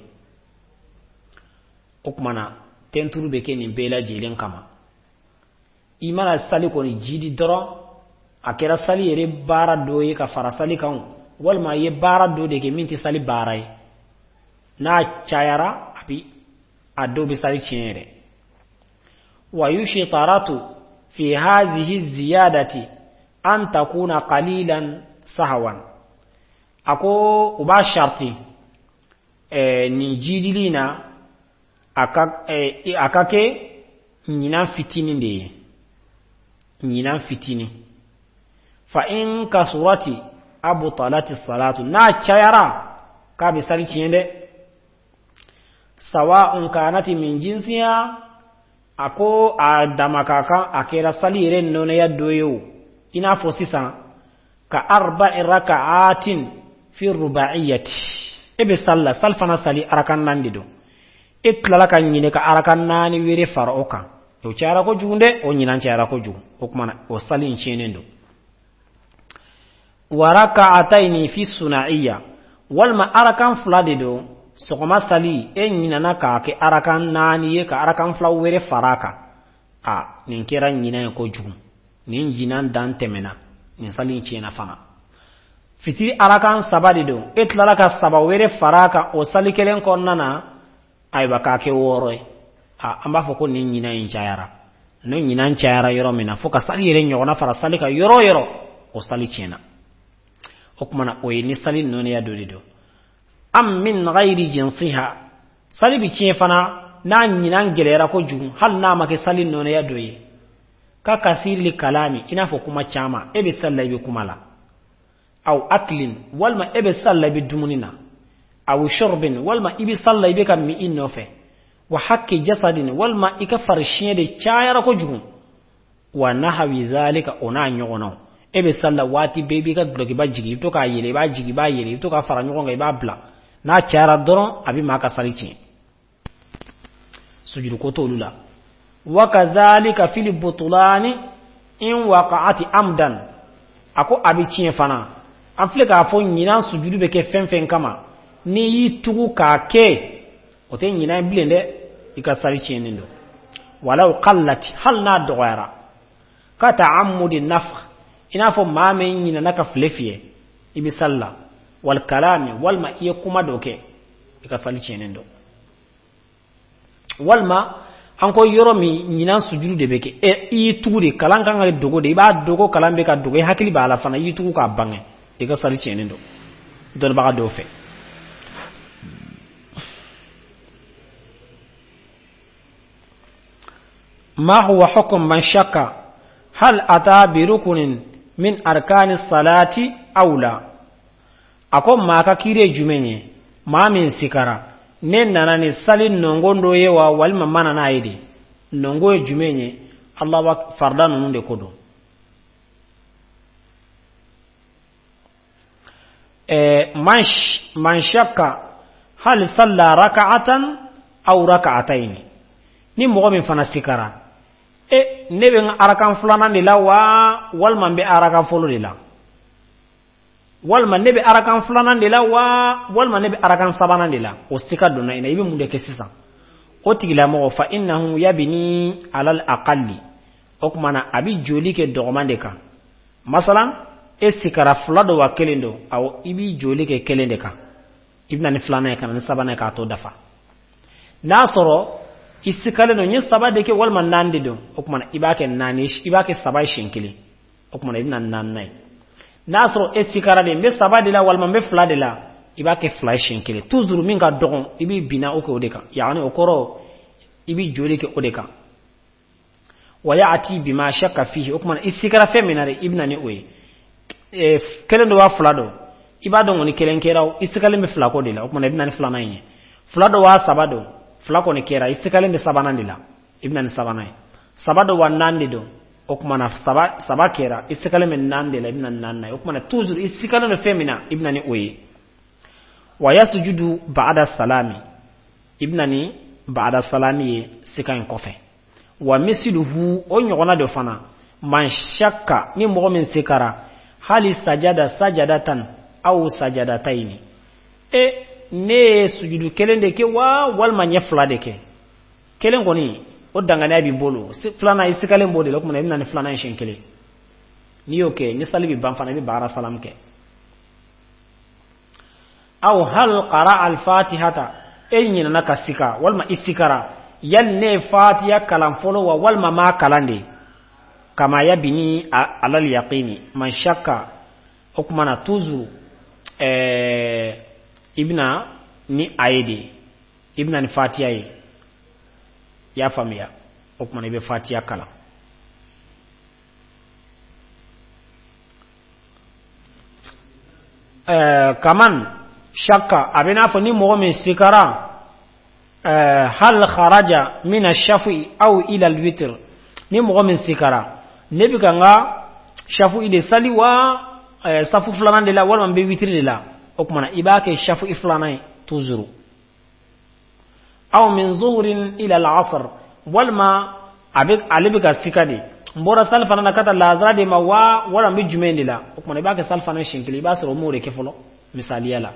O tuma na tenturu bɛ kɛ nin bɛɛ lajɛlen kama. I mana sali kɔni jidi dɔrɔn, a kɛra sali yɛrɛ baara dɔ ye ka fara sali kan, walima a ye baara dɔ de kɛ min tɛ sali baara ye, n'a cayara a bi a dɔw bɛ sali tiɲɛ yɛrɛ. Wa yushtaratu fi hazihi ziyadati an takuna qalilan sahawan, a ko u b'a sharti nin jidili na a ka kɛ ɲinan fitinin de ye, ɲinan fitinin. Fa in kasurati abtalati salatu, n'a cayara k'a bɛ sali tiɲɛ dɛ. Sawa'un kanati min jinsiya, a ko a dama ka kan a kɛra sali yɛrɛ nɔnɛya dɔ ye o, i n'a fɔ sisan ka arba'i raka'atin fi rubaiyati, e bɛ sali la, sali fana sali arakan naani de don, e tilala ka ɲinɛ ka arakan naani wɛrɛ fara o kan, o cayara kojugu dɛ, o ɲinan cayara kojugu, o tuma na o sali in tiɲɛnen don. Wa raka'ataini fi sunaiya, walima arakan fila de don, sɔgɔma sali e ɲinana k'a kɛ arakan naani ye ka arakan fila wɛrɛ fara a kan, a nin kɛra ɲinan ye kojugu, nin ɲinan dan tɛmɛna, nin sali in tiɲɛna fana. Fitiri arakan saba de don, e tilala ka saba wɛrɛ fara a kan o sali kelen kɔnɔna na, ayiwa k'a kɛ wɔɔrɔ ye, a an b'a fɔ ko nin ɲinan in cayara. N'o ɲinan cayara yɔrɔ min na fo ka sali yɛrɛ ɲɔgɔnna fara sali kan yɔrɔ o yɔrɔ, o sali tiɲɛna. O tuma na o ye ni sali nɔnɛya dɔ de don. Am min ghairi jinsiha, sali bi tiɲɛ fana n'a ɲinan gɛlɛyara kojugu, hali n'a ma kɛ sali nɔnɛya dɔ ye. Ka kasirili kalami, i n'a fɔ kuma caman, e bɛ sali la i bɛ kuma la, aw aklin, walima e bɛ sali la i bɛ dumuni na, aw shurbin, walima i bɛ sali la i bɛ ka min i nɔfɛ, wa hakki jasadin, walima i ka farisiɲɛ de cayara kojugu, wa nahawi zalika, o n'a ɲɔgɔnnaw. E bɛ sali la waati bɛɛ i b'i ka dulɔkiba jigin, i bɛ to k'a yɛlɛ, i b'a jigin, i b'a yɛlɛ, i bɛ to k'a fara ɲɔgɔn kan, i b'a bila, n'a cayara dɔrɔn a bɛ maa ka sali tiɲɛ. Sujudu ko t'olu la. Wa kazalika fil butulani in waqa'ati amdan, a ko a bɛ tiɲɛ fana. An filɛ k'a fɔ ɲinan sujudu bɛ kɛ fɛn fɛn kama, n'i y'i tugu k'a kɛ, o tɛ ɲinan ye bilen dɛ, i ka sali tiɲɛnen don. Walaw qallati, hali n'a dɔgɔyara, ka ta'ammudi nafkh, i n'a fɔ maa min ɲinɛna ka file fiyɛ, i bɛ sali la, wal kalami, walima i ye kuma dɔ kɛ, i ka sali tiɲɛnen don. Walima an ko yɔrɔ min ɲinan sujudu de bɛ kɛ, i y'i tugu de, kalan kan ka dogo de, i b'a dogo, kalan bɛ ka dogo, i hakili b'a la fana, i y'i tugu k'a bange, i ka sali tiɲɛnen don dɔnnibaga dɔw fɛ. Ma huwa hukm man shakka hal ata bi rukunin min arkani salati aw la, a ko maa ka kiiri ye jumɛn ye, maa min sikara, ne nana ni sali nɔngo dɔ ye wa, walima ma na n'a ye de, nɔngo ye jumɛn ye? Allahu farida ninnu de ko don. Man shakka hal salla raka'atan aw raka'atayn, ni mɔgɔ min fana sikara, ne bɛ n ka arakan filanan de la wa, walima n bɛ arakan fɔlɔ de la, walima ne bɛ arakan filanan de la wa, walima ne bɛ arakan sabanan de la, o sika donna i na, i bɛ mun de kɛ sisan? O tigilamɔgɔ fa innahu yabni alal aqalli, o tuma na a bɛ joli kɛ dɔgɔman de kan. Masalan e sikara fila don wa kelen don, awɔ, i b'i joli kɛ kelen de kan, i bɛ na ni filanan ye ka na ni sabanan ye k'a tɔ dafa. N'a sɔrɔ i sikalen don, n ye saba de kɛ walima naani de don, o tuma na i b'a kɛ naani, i b'a kɛ saba ye siɲɛ kelen, o tuma na i bɛ na ni naaninan ye. N'a sɔrɔ e sikara de, n bɛ saba de la walima n bɛ fila de la, i b'a kɛ fila ye siɲɛ kelen. Toujours min ka dɔgɔn, i b'i binna o kɛ o de kan. Yaani o kɔrɔ, i b'i joli kɛ o de kan. Wa ya'ti bima shakka fihi, o tuma i sikara fɛn min na dɛ, i bɛ na ni o ye. Kelen dɔ waa fila dɔ, i b'a dɔn kɔni kelen kɛra, i sikalen bɛ fila ko de la, o tuma i bɛ na ni filanan ye. Fila dɔ waa saba dɔ, fila kɔni kɛra, i sikalen bɛ sabanan de la, i bɛ na ni sabanan ye. Saba dɔ waa naani de don, o tuma na saba kɛra, i sikalen bɛ naani de la, i bɛ na ni naani ye. O tuma na toujours i sikalen bɛ fɛn min na, i bɛ na ni o ye. Wa yasjudu ba'da salami, i bɛ na ni ba'da salami ye sika in kɔfɛ. Wa misiluhu, o ɲɔgɔnna dɔ fana, man shakka, ni mɔgɔ min sikara, hali sajada sajadatan aw sajadataini, ne ye sujudu kelen de kɛ wa walima n ye fila de kɛ. Kelen kɔni o danganiya b'i bolo, filanan i sikalen b'o de la, o tuma i bɛ na ni filanan ye siɲɛ kelen. N'i y'o kɛ, ni sali bɛ ban fana, i bɛ baara salamu kɛ. Aw hal qara al fatihata, e ɲinɛna ka sika walima i sikara, yali ne ye fatiya kalan fɔlɔ wa walima m'a kalan de, kama yabini alal yaqini man shakka. O tuma na toujours i bɛna ni a ye de, i bɛna ni fatiya ye. I y'a faamuya? O tuma na i bɛ fatiya kalan. Kaman shakka, a bɛ n'a fɔ ni mɔgɔ min sikara, hal kharaja min ash-shafi aw ila al-witr, ni mɔgɔ min sikara, ne bɛ ka n ka shafi de sali wa safu filanan de la walima n bɛ witiri de la, o tuma na i b'a kɛ shafi filanan ye toujours. Aw min zuhurin ila al-asr, walima ale bɛ ka sika de, n bɔra sali fana na ka taa lazara de ma wa walima n bɛ jumɛn de la, o tuma na i b'a kɛ sali fana siɲɛ kelen, i b'a sɔrɔ o m'o de kɛ fɔlɔ misaliya la.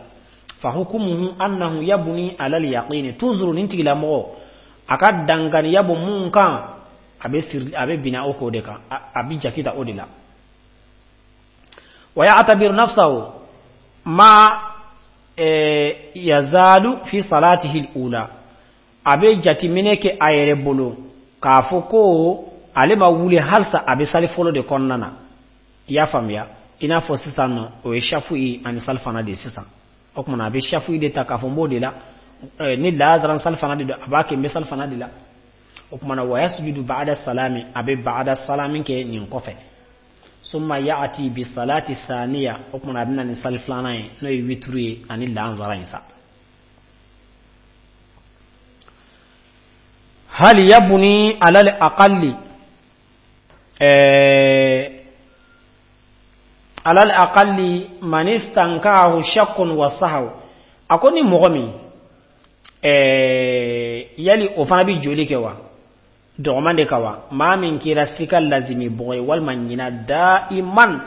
Fa hukumuhu annahu yabni ala al-yaqini, toujours nin tigilamɔgɔ a ka danganiya bɔ mun kan, a bɛ siri, a bɛ bina o k'o de kan, a bɛ jate ta o de la. Wa ya'tabiru nafsahu ma yazalu fi salatihi al-ula, a bɛ jateminɛ kɛ a yɛrɛ bolo k'a fɔ ko ale ma wuli halisa, a bɛ sali fɔlɔ de kɔnɔna na. I y'a faamuya? I n'a fɔ sisan nɔ, o ye shafu'i ani salifana de ye sisan. O tuma na a bɛ shafu'i de ta k'a fɔ n b'o de la, ni lazaran salifana de don, a b'a kɛ n bɛ salifana de la. O tuma na wa yasjudu ba'da salami, a bɛ ba'da salami kɛ nin kɔfɛ. Summa ya'ti bi salati thaniya, o tuma na a bɛ na ni sali filanan ye, n'o ye wituru ye ani lanzara in sa. Hal yabni ala al-aqalli, ala al-aqalli man istankahu shakkun wa sahaw, a ko ni mɔgɔ min yali o fana bɛ joli kɛ wa dɔgɔman de kan wa, maa min kɛra sika lazimi bɔgɔ ye walima ɲina daiman,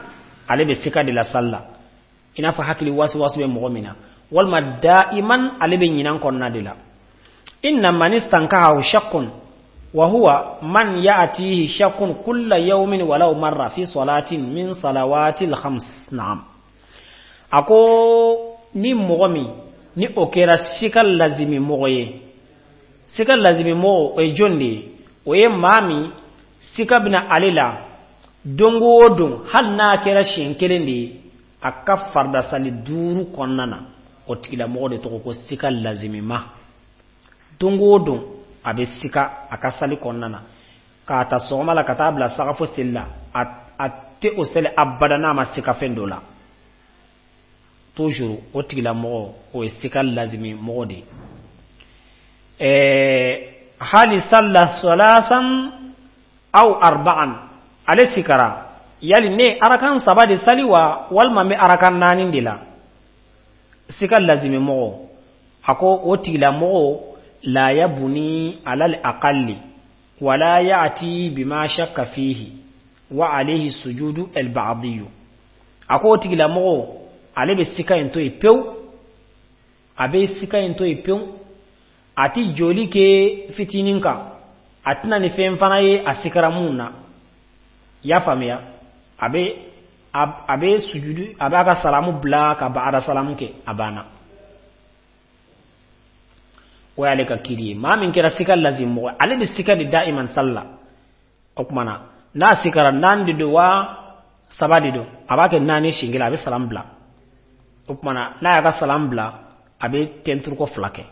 ale bɛ sika de la sali la, i n'a fɔ hakili wasiwasu bɛ mɔgɔ min na, walima daiman ale bɛ ɲinan kɔnɔna de la. Inna man istankahu shakkun wa huwa man ya'tihi shakkun kulla yawmin walau marra fi salatin min salawatil khams. Na'am, a ko ni mɔgɔ min ni o kɛra sika lazimi mɔgɔ ye, sika lazimi mɔgɔ o ye jɔn de ye? O ye maa min sika bɛna ale la don o don, hali n'a kɛra siɲɛ kelen de ye a ka faridasali duuru kɔnɔna na, o tigilamɔgɔ de tɔgɔ ko sika lazimi ma. Don o don a bɛ sika a ka sali kɔnɔna na, k'a ta sɔgɔma la ka taa bila sagafo seli la, a tɛ o seli abada n'a ma sika fɛn dɔ la. Toujours o tigilamɔgɔ o ye sika lazimi mɔgɔ de ye. Hali salla salasan aw arba'an, ale sikara yali ne arakan saba de sali wa walima n bɛ arakan naani de la, sika lazimi mɔgɔ, a ko o tigilamɔgɔ la yabuni ala al-aqalli wala ya'ti bima shakka fihi wa alayhi sujudu al-ba'diyyu, a ko o tigilamɔgɔ ale bɛ sika in to yen pewu, a bɛ sika in to yen pewu, a ti joli kɛ fitinin kan, a tɛna ni fɛn fana ye a sikara mun na. I y'a faamuya? A bɛ sujudu, a b'a ka salamu bila ka ba'ada salamu kɛ, a banna. O y'ale ka kiri ye. Maa min kɛra sika lazim mɔgɔ, ale bɛ sika de daiman sali la. O tuma na n'a sikara naani de don wa Saba de don, a b'a kɛ naani siɲɛ kelen, a bɛ salam bila. O tuma na n'a y'a ka salam bila, a bɛ tɛnturuko fila kɛ.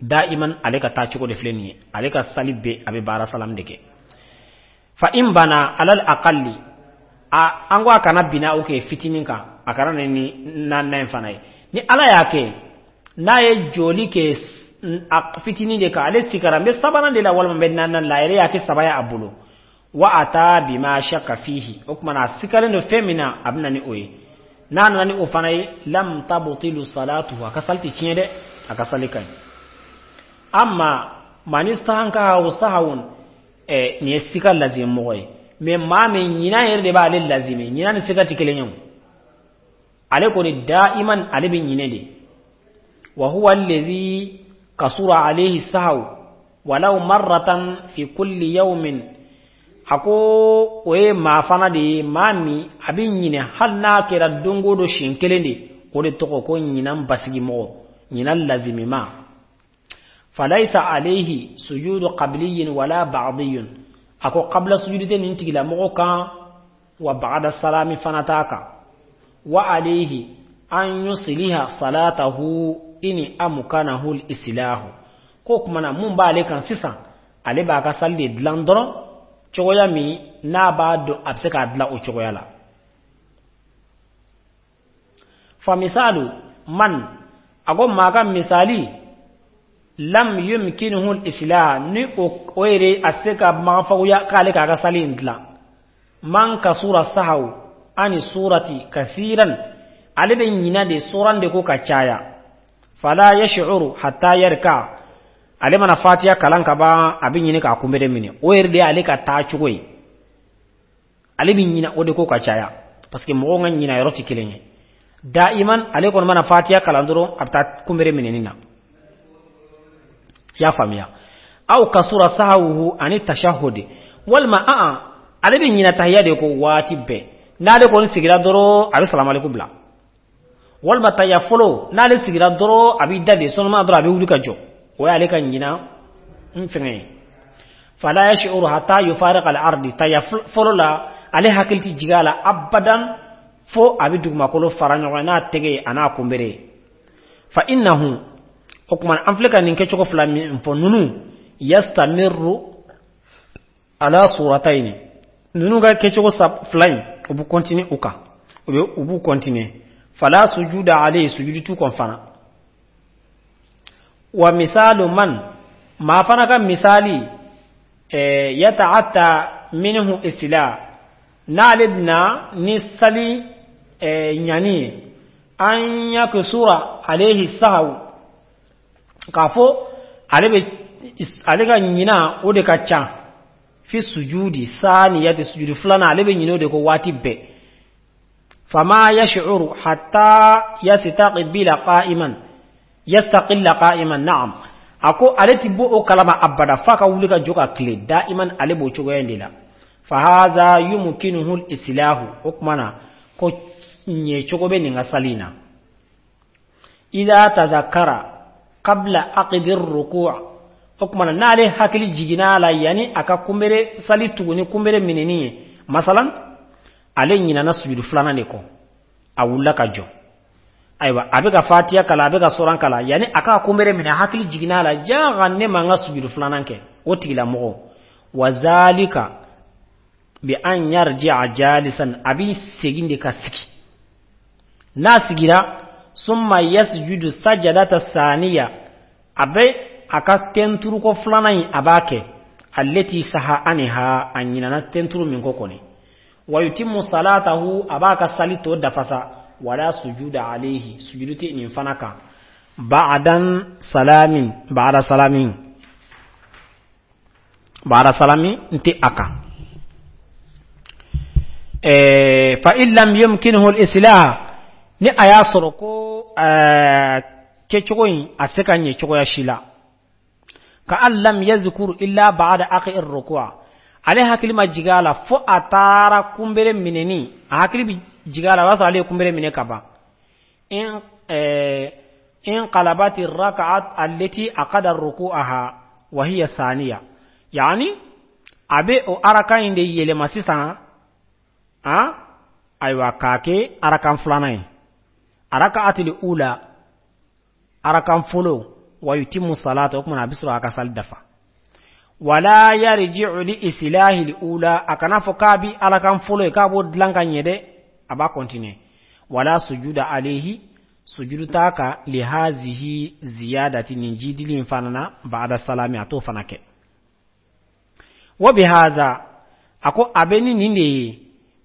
Daiman ale ka taa cogo de filɛ nin ye, ale ka sali bɛɛ a bɛ baara salam de kɛ. Fa in bana alal aqalli, a an ko a kana bina o kɛ fitinin kan, a kana na ni naaninan in fana ye. Ni Ala y'a kɛ n'a ye joli kɛ a fitinin de kan, ale sikara n bɛ sabanan de la walima n bɛ naaninan la, a yɛrɛ y'a kɛ saba ye a bolo. Wa ata bima shakka fihi, o tuma na a sikalen don fɛn min na, a bɛ na ni o ye. N'a nana ni o fana ye, lam tabtilu salatuhu, a ka sali tɛ tiɲɛ dɛ, a ka sali ka ɲi. Amma man istankaha sahawun, nin ye sika lazimi mɔgɔ ye, mais maa min ɲinan yɛrɛ de b'ale lazimi, ɲinan ni sika tɛ kelen ye o. Ale kɔni daiman ale bɛ ɲinɛ de. Wa huwa allazi kasura alayhi sahaw walaw marratan fi kulli yawmin, a ko o ye maa fana de ye, maa min a bɛ ɲinɛ hali n'a kɛra don o don siɲɛ kelen de, o de tɔgɔ ko ɲinan basigi mɔgɔ, ɲinan lazimima. Falaysa alayhi sujudu qabliyin wala ba'diyun, a ko qabla sujudi tɛ nin tigilamɔgɔ kan, wa ba'da salami fana t'a kan. Wa alayhi an yusliha salatahu ini amkanahu al-islahu, ko kuma na mun b'ale kan sisan, ale b'a ka sali de dilan dɔrɔn cogoya min n'a b'a dɔn a bɛ se k'a dilan o cogoya la. Fa misalu man, a ko maa ka misali, lam yumkinuhu al-islah, ni o yɛrɛ a se ka magafaguya k'ale k'a ka sali in dilan. Man kasura sahaw ani surati kathiran, ale bɛ ɲina de suran de ko ka caya. Fala yash'uru hatta yarka, ale mana fatiya kalan ka ban, a bɛ ɲini k'a kunbere minɛ. O yɛrɛ de y'ale ka taa cogo ye, ale bɛ ɲina o de ko ka caya, parce que mɔgɔw ka ɲina yɔrɔ tɛ kelen ye. Daiman ale kɔni mana fatiya kalan dɔrɔn, a bɛ taa kunbere minɛni na. I y'a faamuya? Aw kasura sahawuhu ani tashahudi, walima ale bɛ ɲina tahiya de ko waati bɛɛ. N'ale kɔni sigira dɔrɔn, a bɛ salamaleku bila. Walima tahiya fɔlɔ, n'ale sigira dɔrɔn, a b'i da de sɔnma dɔrɔn, a bɛ wuli ka jɔ. O y'ale ka ɲina n fɛngɛ ye. Fala yash'uru hatta yufariqa al-ardi, tahiya fɔlɔ la ale hakili tɛ jigin a la abadan fo a bɛ dugumakolo fara ɲɔgɔn n'a tɛgɛ ye a n'a kunbere ye. Fa innahu, o tuma an filɛ ka nin kɛcogo fila min fɔ, ninnu yastamirru ala suratayni, ninnu ka kɛcogo fila in u bɛ continuer u kan, u b'u continuer. Fala sujuda alayhi, sujudi t'u kan fana. Wa misalu man, maa fana ka misali, yata'atta minhu isla, n'ale bɛna ni sali ɲani ye, an yakusura alayhi sahaw, k'a fɔ ale ka ɲina o de ka ca. Fi sujudi saniyati, sujudi filanan ale bɛ ɲinɛ o de ko waati bɛɛ. Fama yash'uru hatta yastaqbila qa'iman, yastaqilla qa'iman, na'am. A ko ale ti bɔ o kalama abada f'a ka wuli ka jɔ ka tile, daiman ale b'o cogoya in de la. Fa haza yumkinuhu al-islahu, o kuma na ko ɲɛ cogo bɛ nin ka sali in na. Idha tazakara qabla aqdi ar-ruku', o kuma na n'ale hakili jiginna a la yanni a ka kunbere sali tuguni kunbere minɛni ye, masalan ale ɲinana sujudu filanan de kɔ, a wulila ka jɔ. Ayiwa, a bɛ ka fatiya kalan, a bɛ ka suran kalan, yanni a ka kunbere minɛ, hakili jiginna a la, jaa ne ma n ka sujudu filanan kɛ. O tigilamɔgɔ, wa zalika bi an yarji'a jalisan, a bɛ segin de ka sigi. N'a sigira, summa yasjudu sajadata saniya, a bɛ a ka tɛnturuko filanan in a b'a kɛ, allati saha anha, a ɲinana tɛnturu min kɔ kɔni. Wa yutimmu salatahu, a b'a ka sali tɔ dafasa. Wala sujuda alayhi, sujudu tɛ nin fana kan. Ba'dan salamin, ba'da salamin, ba'da salamin n tɛ a kan. Fa in lam yumkinhu al-islah, ni a y'a sɔrɔ ko kɛcogo in a se ka ɲɛ cogoya si la, ka an lam yazkur illa ba'da aqi ar-ruku', ale hakili ma jigin a la fo a taara kunbere minɛni, a hakili bɛ jigin a la o y'a sɔrɔ ale ye kunbere minɛ ka ban. In qalabati rak'at allati aqada ruku'aha wa hiya thaniya, yani a bɛ o araka in de yɛlɛma sisan, Ayiwa, k'a kɛ arakan filanan ye, arakaatil ula, arakan fɔlɔ, wa yutimu salata. O kumana a bɛ sɔrɔ a ka sali dafa. Wala yarji'u li islahi ula, a kana fɔ k'a bi arakan fɔlɔ ye k'a b'o dilan ka ɲɛ dɛ, a b'a continuer. Wala sujuda alayhi, sujudu t'a kan, li hazihi ziyadati, nin jidili in fana na, ba'da salami, a t'o fana kɛ. Wa bi haza, a ko a bɛ ni nin de ye,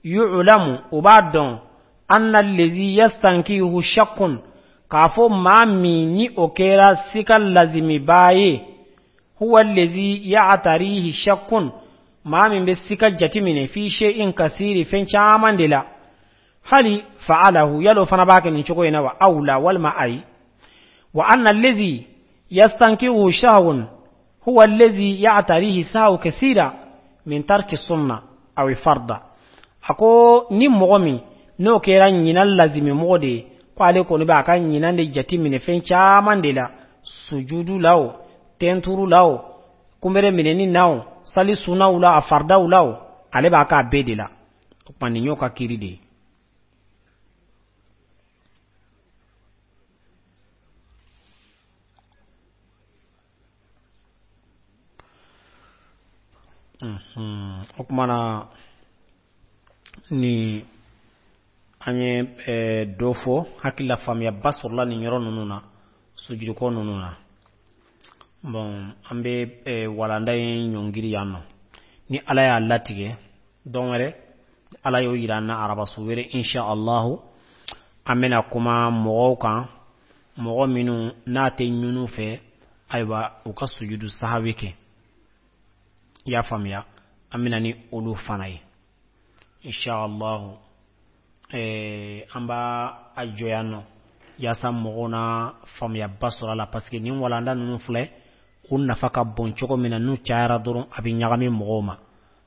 yu'lamu, o b'a dɔn, anna lezi yastankihu shakkun, k'a fɔ maa min ni o kɛra sika lazimibaa ye, huwa lezi ya'tarihi shakkun, maa min bɛ sika jateminɛ, fi shay'in kasiri, fɛn caman de la, hali fa'alahu, yalo fana b'a kɛ nin cogo in na wa, aw la, walima ayi. Wa anna lezi yastankihu shahun huwa lezi ya'tarihi sahu kasira min tarki sunna aw farda. A ko ni mɔgɔ min n'o kɛra ɲinan lazimi mɔgɔ de ye, ko ale kɔni b'a ka ɲinan de jate minɛ fɛn caman de la, sujudu la o, tɛnturu la o, kunbere minɛni na o, sali sunaw la, a faridaw la o, ale b'a k'a bɛɛ de la. O tuma nin y'o ka kiiri de ye. O tuma na ni an ye dɔ fɔ, hakili la faamuyaba sɔrɔla nin yɔrɔ ninnu na, sujudukɔ ninnu na. Bon, an bɛ walanda in ɲɔngiri yan nɔ. Ni Ala y'a latigɛ don wɛrɛ, Ala y'o yira an na, arabasu wɛrɛ, insha Allahu, an bɛna kuma mɔgɔw kan, mɔgɔ minnu n'a tɛ ɲunu fɛ, ayiwa, u ka sujudu sahawi kɛ. I y'a faamuya? An bɛna ni olu fana ye, insha Allahu. An b'a a jɔ yan nɔ yaasa mɔgɔw na faamuyaba sɔrɔ a la, parce que nin walanda ninnu filɛ, u nafa ka bon cogo min na, n'u cayara dɔrɔn a bɛ ɲagami mɔgɔw ma.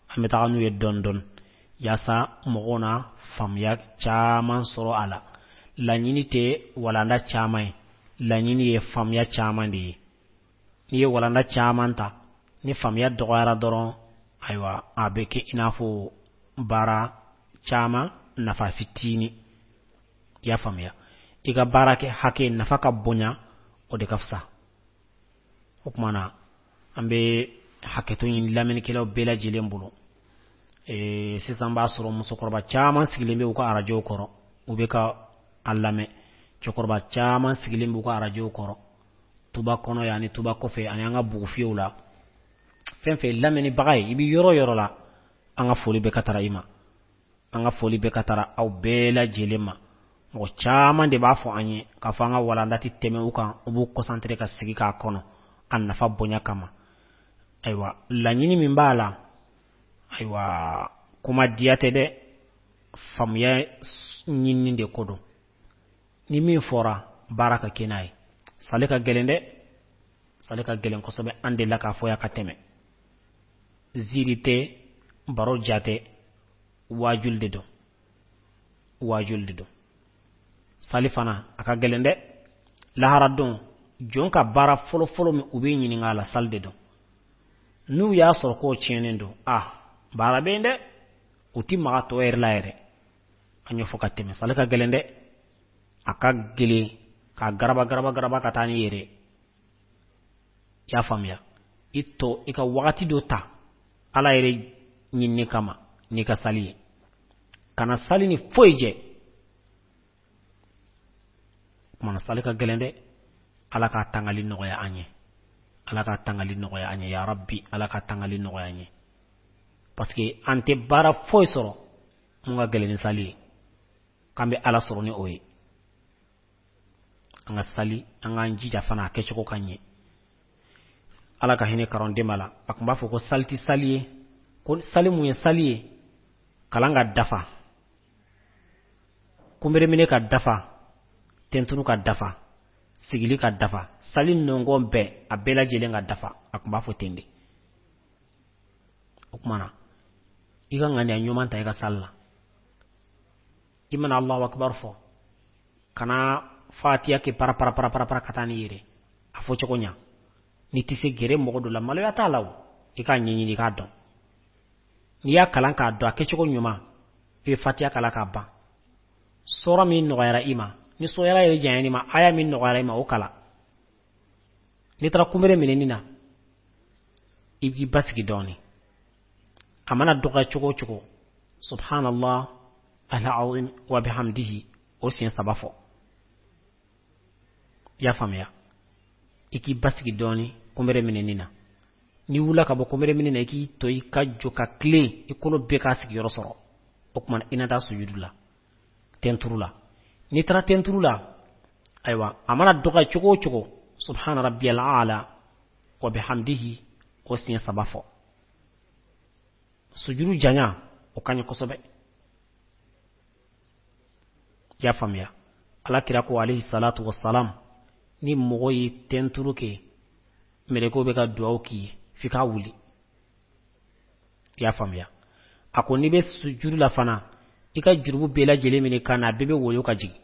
An bɛ taga n'u ye dɔɔni dɔɔni yaasa mɔgɔw na faamuya caman sɔrɔ a la. Laɲini tɛ walanda caman ye, laɲini ye faamuya caman de ye. N'i ye walanda caman ta, ni faamuya dɔgɔyara dɔrɔn, ayiwa, a bɛ kɛ i n'a fɔ baara caman nafa fitinin. I y'a faamuya? I ka baara kɛ hakɛ nafa ka bonya, o de ka fisa. O tuma na an bɛ hakɛto ɲini lamɛnnikɛlaw bɛɛ lajɛlen bolo. Sisan b'a sɔrɔ musokɔrɔba caman sigilen bɛ u ka arajow kɔrɔ, u bɛ ka a lamɛn. Cɛkɔrɔba caman sigilen b'u ka arajow kɔrɔ, tuba kɔnɔ yan ni tuba kɔfɛ, ani an ka bugufiyew la. Fɛn fɛn lamɛnnibaga ye, i bɛ yɔrɔ yɔrɔ la, an ka foli bɛ ka taara i ma, an ka foli bɛ ka taara aw bɛɛ lajɛlen ma. Mɔgɔ caman de b'a fɔ an ye k'a fɔ an ka walanda tɛ tɛmɛ u kan, u b'u concentré ka sigi k'a kɔnɔ a nafa bonya kama. Ayiwa, laɲini min b'a la, ayiwa, kuma diya tɛ dɛ, faamuya ɲinini de ko don. Ni min fɔra, baara ka kɛ n'a ye. Sali ka gɛlɛn dɛ, sali ka gɛlɛn kosɛbɛ. An delila k'a fɔ yan ka tɛmɛ, ziiri tɛ, baro ja tɛ, waajuli de don, waajuli de don. Sali fana a ka gɛlɛn dɛ. Lahara don, jɔn ka baara fɔlɔfɔlɔ min u bɛ ɲininka a la, sali de don. N'u y'a sɔrɔ k'o tiɲɛnen don, a baara bɛ yen dɛ, u ti maga tɔ yɛrɛ la yɛrɛ. An y'o fɔ ka tɛmɛ, sali ka gɛlɛn dɛ, a ka gɛlɛn k'a garaba garaba garaba ka taa n'i yɛrɛ. I y'a faamuya? I tɔ i ka wagati dɔ ta Ala yɛrɛ ɲinini kama n'i ka sali ye, kana sali ni foyi jɛ. Kumana sali ka gɛlɛn dɛ. Ala k'a tangali nɔgɔya an ye, Ala k'a tangali nɔgɔya an ye, ya Rabbi, Ala k'a tangali nɔgɔya an ye, parce que an tɛ baara foyi sɔrɔ mun ka gɛlɛn ni sali ye, k'an bɛ Ala sɔrɔ ni o ye. An ka sali, an k'an jija fana a kɛcogo ka ɲɛ. Ala ka hinɛ karandenba la, a tun b'a fɔ ko sali tɛ sali ye, ko sali mun ye sali ye, kalan ka dafa, kunbereminɛ ka dafa, tɛntunu ka dafa, sigili ka dafa, sali nɔngɔn bɛɛ, a bɛɛ lajɛlen ka dafa. A tun b'a fɔ ten de. O tuma na i ka ŋaniya ɲuman ta i ka sali la. I mana Allahu akbar fɔ, kana fatiya kɛ para para para para para ka taa n'i yɛrɛ, a fɔ cogo ɲa. N'i tɛ se, gɛrɛ mɔgɔ dɔ la, maloya t'a la o, i k'a ɲɛɲini k'a dɔn. N'i y'a kalan k'a dɔn a kɛcogo ɲuman, i bɛ fatiya kalan k'a ban. Sura min nɔgɔyara i ma, ni sura yɛrɛ janyana i ma, aya min nɔgɔyara i ma, o kalan. N'i taara kunbere minɛni na, i b'i basigi dɔɔni. A mana dɔgɔya cogo o cogo, subhanallah al-azim wa bihamdihi, o siɲɛ saba fɔ. I y'a faamuya? I k'i basigi dɔɔni kunbere minɛni na. N'i wulila ka bɔ kunbere minɛ na, i k'i to i ka jɔ ka tilen, i kolo bɛɛ k'a sigiyɔrɔ sɔrɔ. O tuma i na taa sujudu la, tenturu la. N'i taara tenturu la, ayiwa, a mana dɔgɔya cogo o cogo, subhana rabbiyal a'la wa bihamdihi, o siɲɛ saba fɔ. Sujudu janya, o ka ɲi kosɛbɛ. I y'a faamuya? Ala kira ko alayhi salatu wassalam, ni mɔgɔ ye tenturu kɛ, mɛlɛkɛw bɛ ka duwawu k'i ye f'i k'a wuli. I y'a faamuya? A ko n'i bɛ sujudu la fana, i ka jurumu bɛɛ lajɛlen minɛ ka na, a bɛɛ bɛ woyo ka jigin.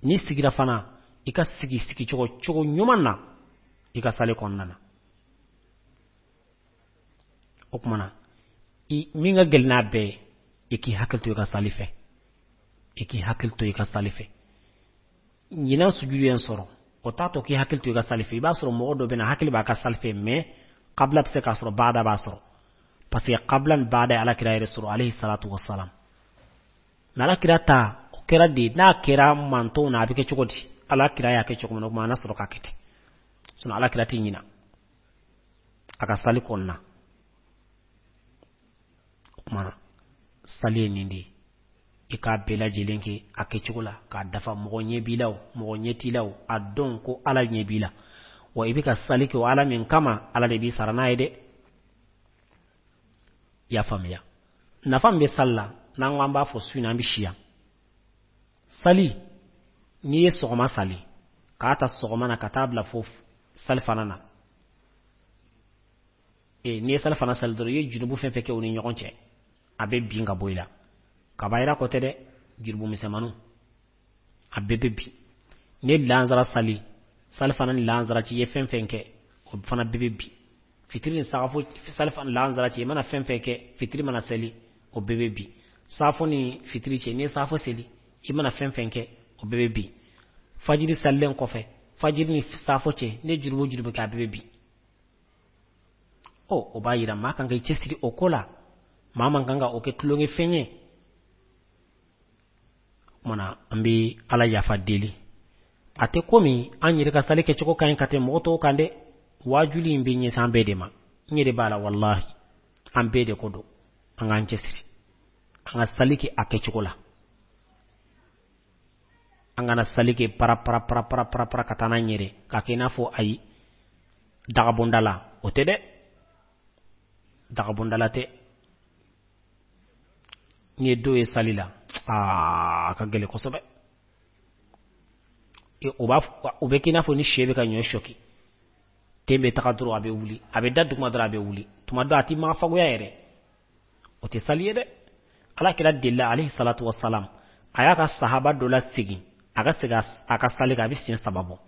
N'i sigira fana, i ka sigi sigicogo cogo ɲuman na i ka sali kɔnɔna na. O tuma na, min ka gɛlɛn n'a bɛɛ ye, i k'i hakili to i ka sali fɛ. I k'i hakili to i ka sali fɛ. Ɲinan sujudu ye n sɔrɔ, o t'a to k'i hakili to i ka sali fɛ. I b'a sɔrɔ mɔgɔ dɔ bɛ na, hakili b'a ka sali fɛ, mais kabila bɛ se k'a sɔrɔ, baada b'a sɔrɔ, parce que kabila ni baada ye ala kira yɛrɛ sɔrɔ alayhi salatu wassalam. Mais ala kira ta o kɛra de, n'a kɛra mantɔnw na, a bɛ kɛ cogo di? Ala kira y'a kɛ cogo min na, o tuma a na sɔrɔ k'a kɛ ten. Sinon ala kira tɛ ɲina a ka sali kɔnɔna. O tuma na, sali ye nin de ye, i k'a bɛɛ lajɛlen kɛ a kɛcogo la k'a dafa. Mɔgɔ ɲɛ b'i la o, mɔgɔ ɲɛ t'i la o, a dɔn ko ala ɲɛ b'i la. Wa i bɛ ka sali kɛ o ala min kama, ala de b'i sara n'a ye dɛ. I y'a faamuya? Nafa min bɛ sali la, n'an ko an b'a fɔ su in na, an bɛ si yan. Sali, n'i ye sɔgɔma sali, k'a ta sɔgɔma na ka taa bila fo salifana na, n'i ye salifana sali dɔrɔn, i ye junubu fɛn fɛn kɛ u ni ɲɔgɔn cɛ, a bɛ bin ka bɔ i la. Kabayira kɔ tɛ dɛ, jurubu misɛnmaninw a bɛɛ bɛ bin. N'i ye lansara sali, salifana ni lansara cɛ, i ye fɛn fɛn kɛ, o fana bɛɛ bɛ bin. Fitiri ni sagafo, salifana lansara cɛ, i mana fɛn fɛn kɛ, fitiri mana seli, o bɛɛ bɛ bin. Safo ni fitiri cɛ, n'i ye safo seli, i mana fɛn fɛn kɛ, o bɛɛ bɛ bin. Fajiri salilen kɔfɛ, fajiri ni safo cɛ, n'i ye jurubu jurubu kɛ, a bɛɛ bɛ bin. Ɔ, o b'a yira maa kan ka i cɛsiri o ko la, maa man kan ka o kɛ tulonkɛ fɛn ye. O tuma na, an bɛ ala yafa deli. A tɛ komi an yɛrɛ ka sali kɛcogo ka ɲi ka tɛmɛ mɔgɔ tɔw kan dɛ. Waajuli in bɛ ɲɛsin an bɛɛ de ma. N yɛrɛ b'a la, walahi, an bɛɛ de ko don. An k'an cɛsiri, an ka sali kɛ a kɛcogo la. An kana sali kɛ para para para para para para ka taa n'an yɛrɛ k'a kɛ i n'a fɔ ayi dagabonda la. O tɛ dɛ, dagabonda la tɛ. N'i ye dɔw ye sali la, aa, a ka gɛlɛn kosɛbɛ. O b'a o bɛ kɛ i n'a fɔ ni sɛ bɛ ka ɲɔ sɔki, ten bɛ taga dɔrɔn a bɛ wuli, a bɛ da duguma dɔrɔn a bɛ wuli. Tuma dɔ a t'i ma fagoya yɛrɛ, o tɛ sali ye dɛ. Ala kira delila alayhi salatu wasalam, a y'a ka sahaba dɔ lasegin a ka segin a ka sali kan, a bɛ siɲɛ saba bɔ.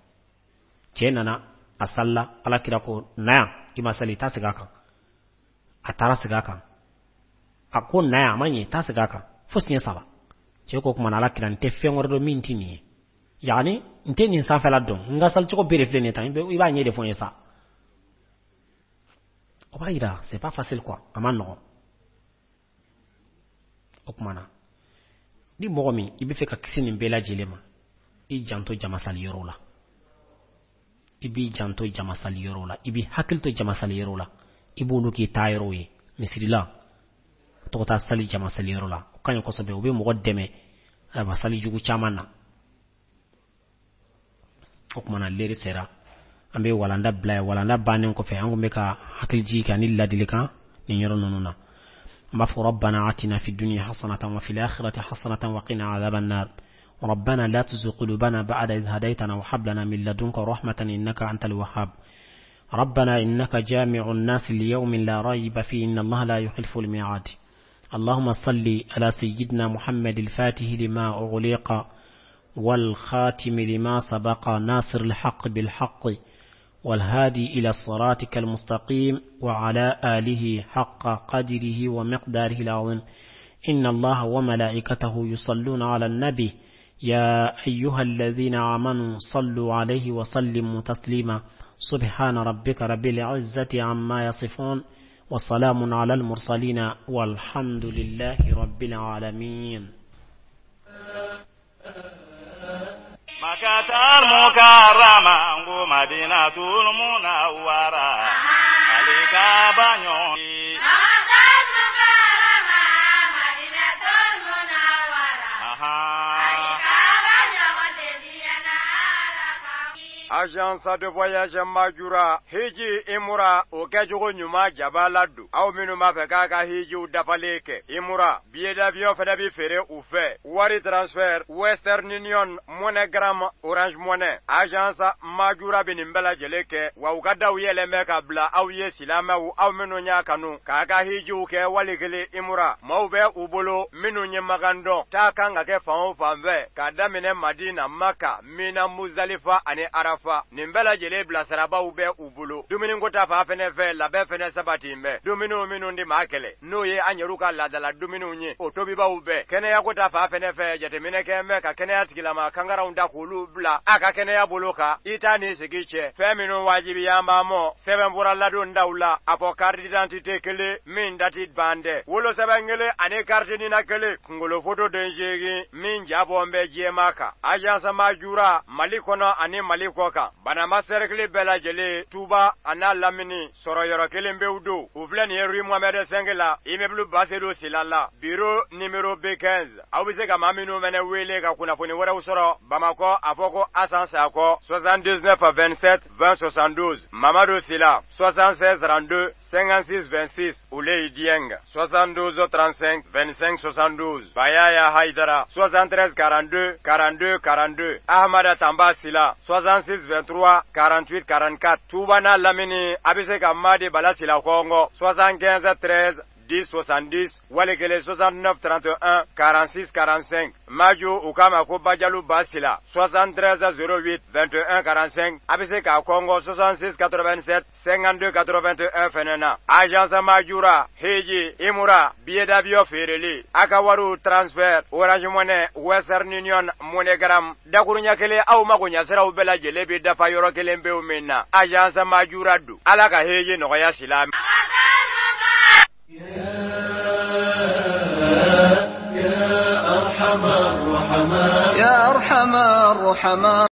Cɛ nana, a salila, ala kira ko na yan, i ma sali, taa segin a kan. A taara segin a kan, a ko na yan, a ma ɲɛ, taa segin a kan, fo siɲɛ saba. Cɛ ko kuma na, ala kira, n tɛ fɛn wɛrɛ dɔn min tɛ nin ye, yaani n tɛ nin sanfɛla dɔn, n ka salicogo bɛɛ de filɛ nin ye tan, i b'a ɲɛ de fɔ n ye sa. O b'a yira c'est pas facile quoi, a ma nɔgɔn. O kuma na, ni mɔgɔ min i bɛ fɛ ka kisi nin bɛɛ lajɛlen ma, i janto jamasali yɔrɔ la, i b'i janto jamasali yɔrɔ la, i b'i hakili to jamasali yɔrɔ la, i b'olu k'i taa yɔrɔw ye. Misiri la, tɔgɔ taa sali jamasali yɔrɔ la, o ka ɲi kosɛbɛ, o bɛ mɔgɔ dɛmɛ ayiwa sali jugu caman na. O kuma na, leri sera, an bɛ walanda bila yan. Walanda bannen kɔfɛ, an kun bɛ ka hakili jigin kɛ ani ladilikan nin yɔrɔ ninnu na. An b'a fɔ rabbana atina fi dunya hasanatan wa fil akhirati hasanatan wa qina adhaban nar. ربنا لا تزغ قلوبنا بعد إذ هديتنا وهب لنا من لدنك رحمة إنك أنت الوهاب. ربنا إنك جامع الناس ليوم لا ريب فيه إن الله لا يخلف الميعاد. اللهم صل على سيدنا محمد الفاتح لما أغلق والخاتم لما سبق ناصر الحق بالحق والهادي إلى صراطك المستقيم وعلى آله حق قدره ومقداره العظيم. إن الله وملائكته يصلون على النبي يا أيها الذين آمنوا صلوا عليه وسلموا تسليما سبحان ربك رب العزة عما يصفون وسلام على المرسلين والحمد لله رب العالمين. مكة المكرمة مدينة المنورة عليك بنيوني مكة المكرمة مدينة المنورة عليك بنيوني. Agence de voyage Majura hiji imura o kɛcogo ɲuman jaba la don aw minnu b'a fɛ k'a ka hijiw dafalen kɛ imura billet d'avion fana bɛ feere u fɛ wari transfert Western Union MoneyGram Orange Money. Agence Majura bɛ nin bɛɛ lajɛlen kɛ wa u ka daw yɛlɛn bɛ ka bila aw ye silamɛw aw minnu y'a kanu k'a ka hijiw kɛ wali kelen imura maaw bɛ u bolo minnu ye makan dɔn taa kan ka kɛ fan o fan fɛ k'a daminɛ Madina Maka Mina Muzdalifa ani Arafa nin bɛɛ lajɛlen bilasirabaw bɛ u bolo dumuniko ta fan fɛnɛ fɛ labɛn fɛnɛ sabati bɛ dumuniw minnu di maa kɛlɛ n'o ye an yɛrɛw ka laadala dumuniw ye o tobibaw bɛɛ kɛnɛyako ta fan fɛnɛ fɛ jateminɛ kɛ bɛ ka kɛnɛya tigilama kangaranw da k'olu bila a ka kɛnɛya bolo kan i t'a ni sigi cɛ fɛn minnu wajibiya b'an mɔ sɛbɛnfura ladon daw la a fɔ carte d'identité kelen min dati ban dɛ wolosɛbɛn kelen ani carte nina kelen kunkolo foto den seegin min ja bɔ bɛ jɛma kan. Agence Majura Mali kɔnɔ ani Mali kɔ kan Banamba cercle bɛɛ lajɛlen Tuba a n'a lamini sɔrɔ yɔrɔ kelen pewu don u filɛ nin ye rue Mohamed V la immeuble Basedu Sila la bureau numéro B15. Aw bɛ se ka maa minnu fɛnɛ wele ka kunnafoni wɛrɛw sɔrɔ Bamakɔ a fɔ ko Asan Sakɔ 79 27 20 72 Mamadu Sila 76 32 56 26 Ouleye Dieng 72 35 25 72 Bayaya Haidara 73 42 42 42 Ahmada Tamba Sila 66 23 48 44 Tuba n'a lamini a bɛ se ka Madi Bala Sila Kɔngɔ 75 13 10 70 wali kelen 69 31 46 45 Maju u k'a ma ko Bajalu Basila 73 08 21 45 a bɛ se k'a kɔngɔ 66 87 52 81 fɛnɛ na. Agence Majura hiji imura billet d'avion feereli a ka wariw transfert Orange Money Western Union MoneyGram dakuruɲɛ kelen aw mago ɲɛsiraw bɛɛ lajɛlen bɛ dafa yɔrɔ kelen pewu min na Agence Majura don. Ala ka hiji nɔgɔya silamɛ. يا أرحم الرحماء يا أرحم الرحماء.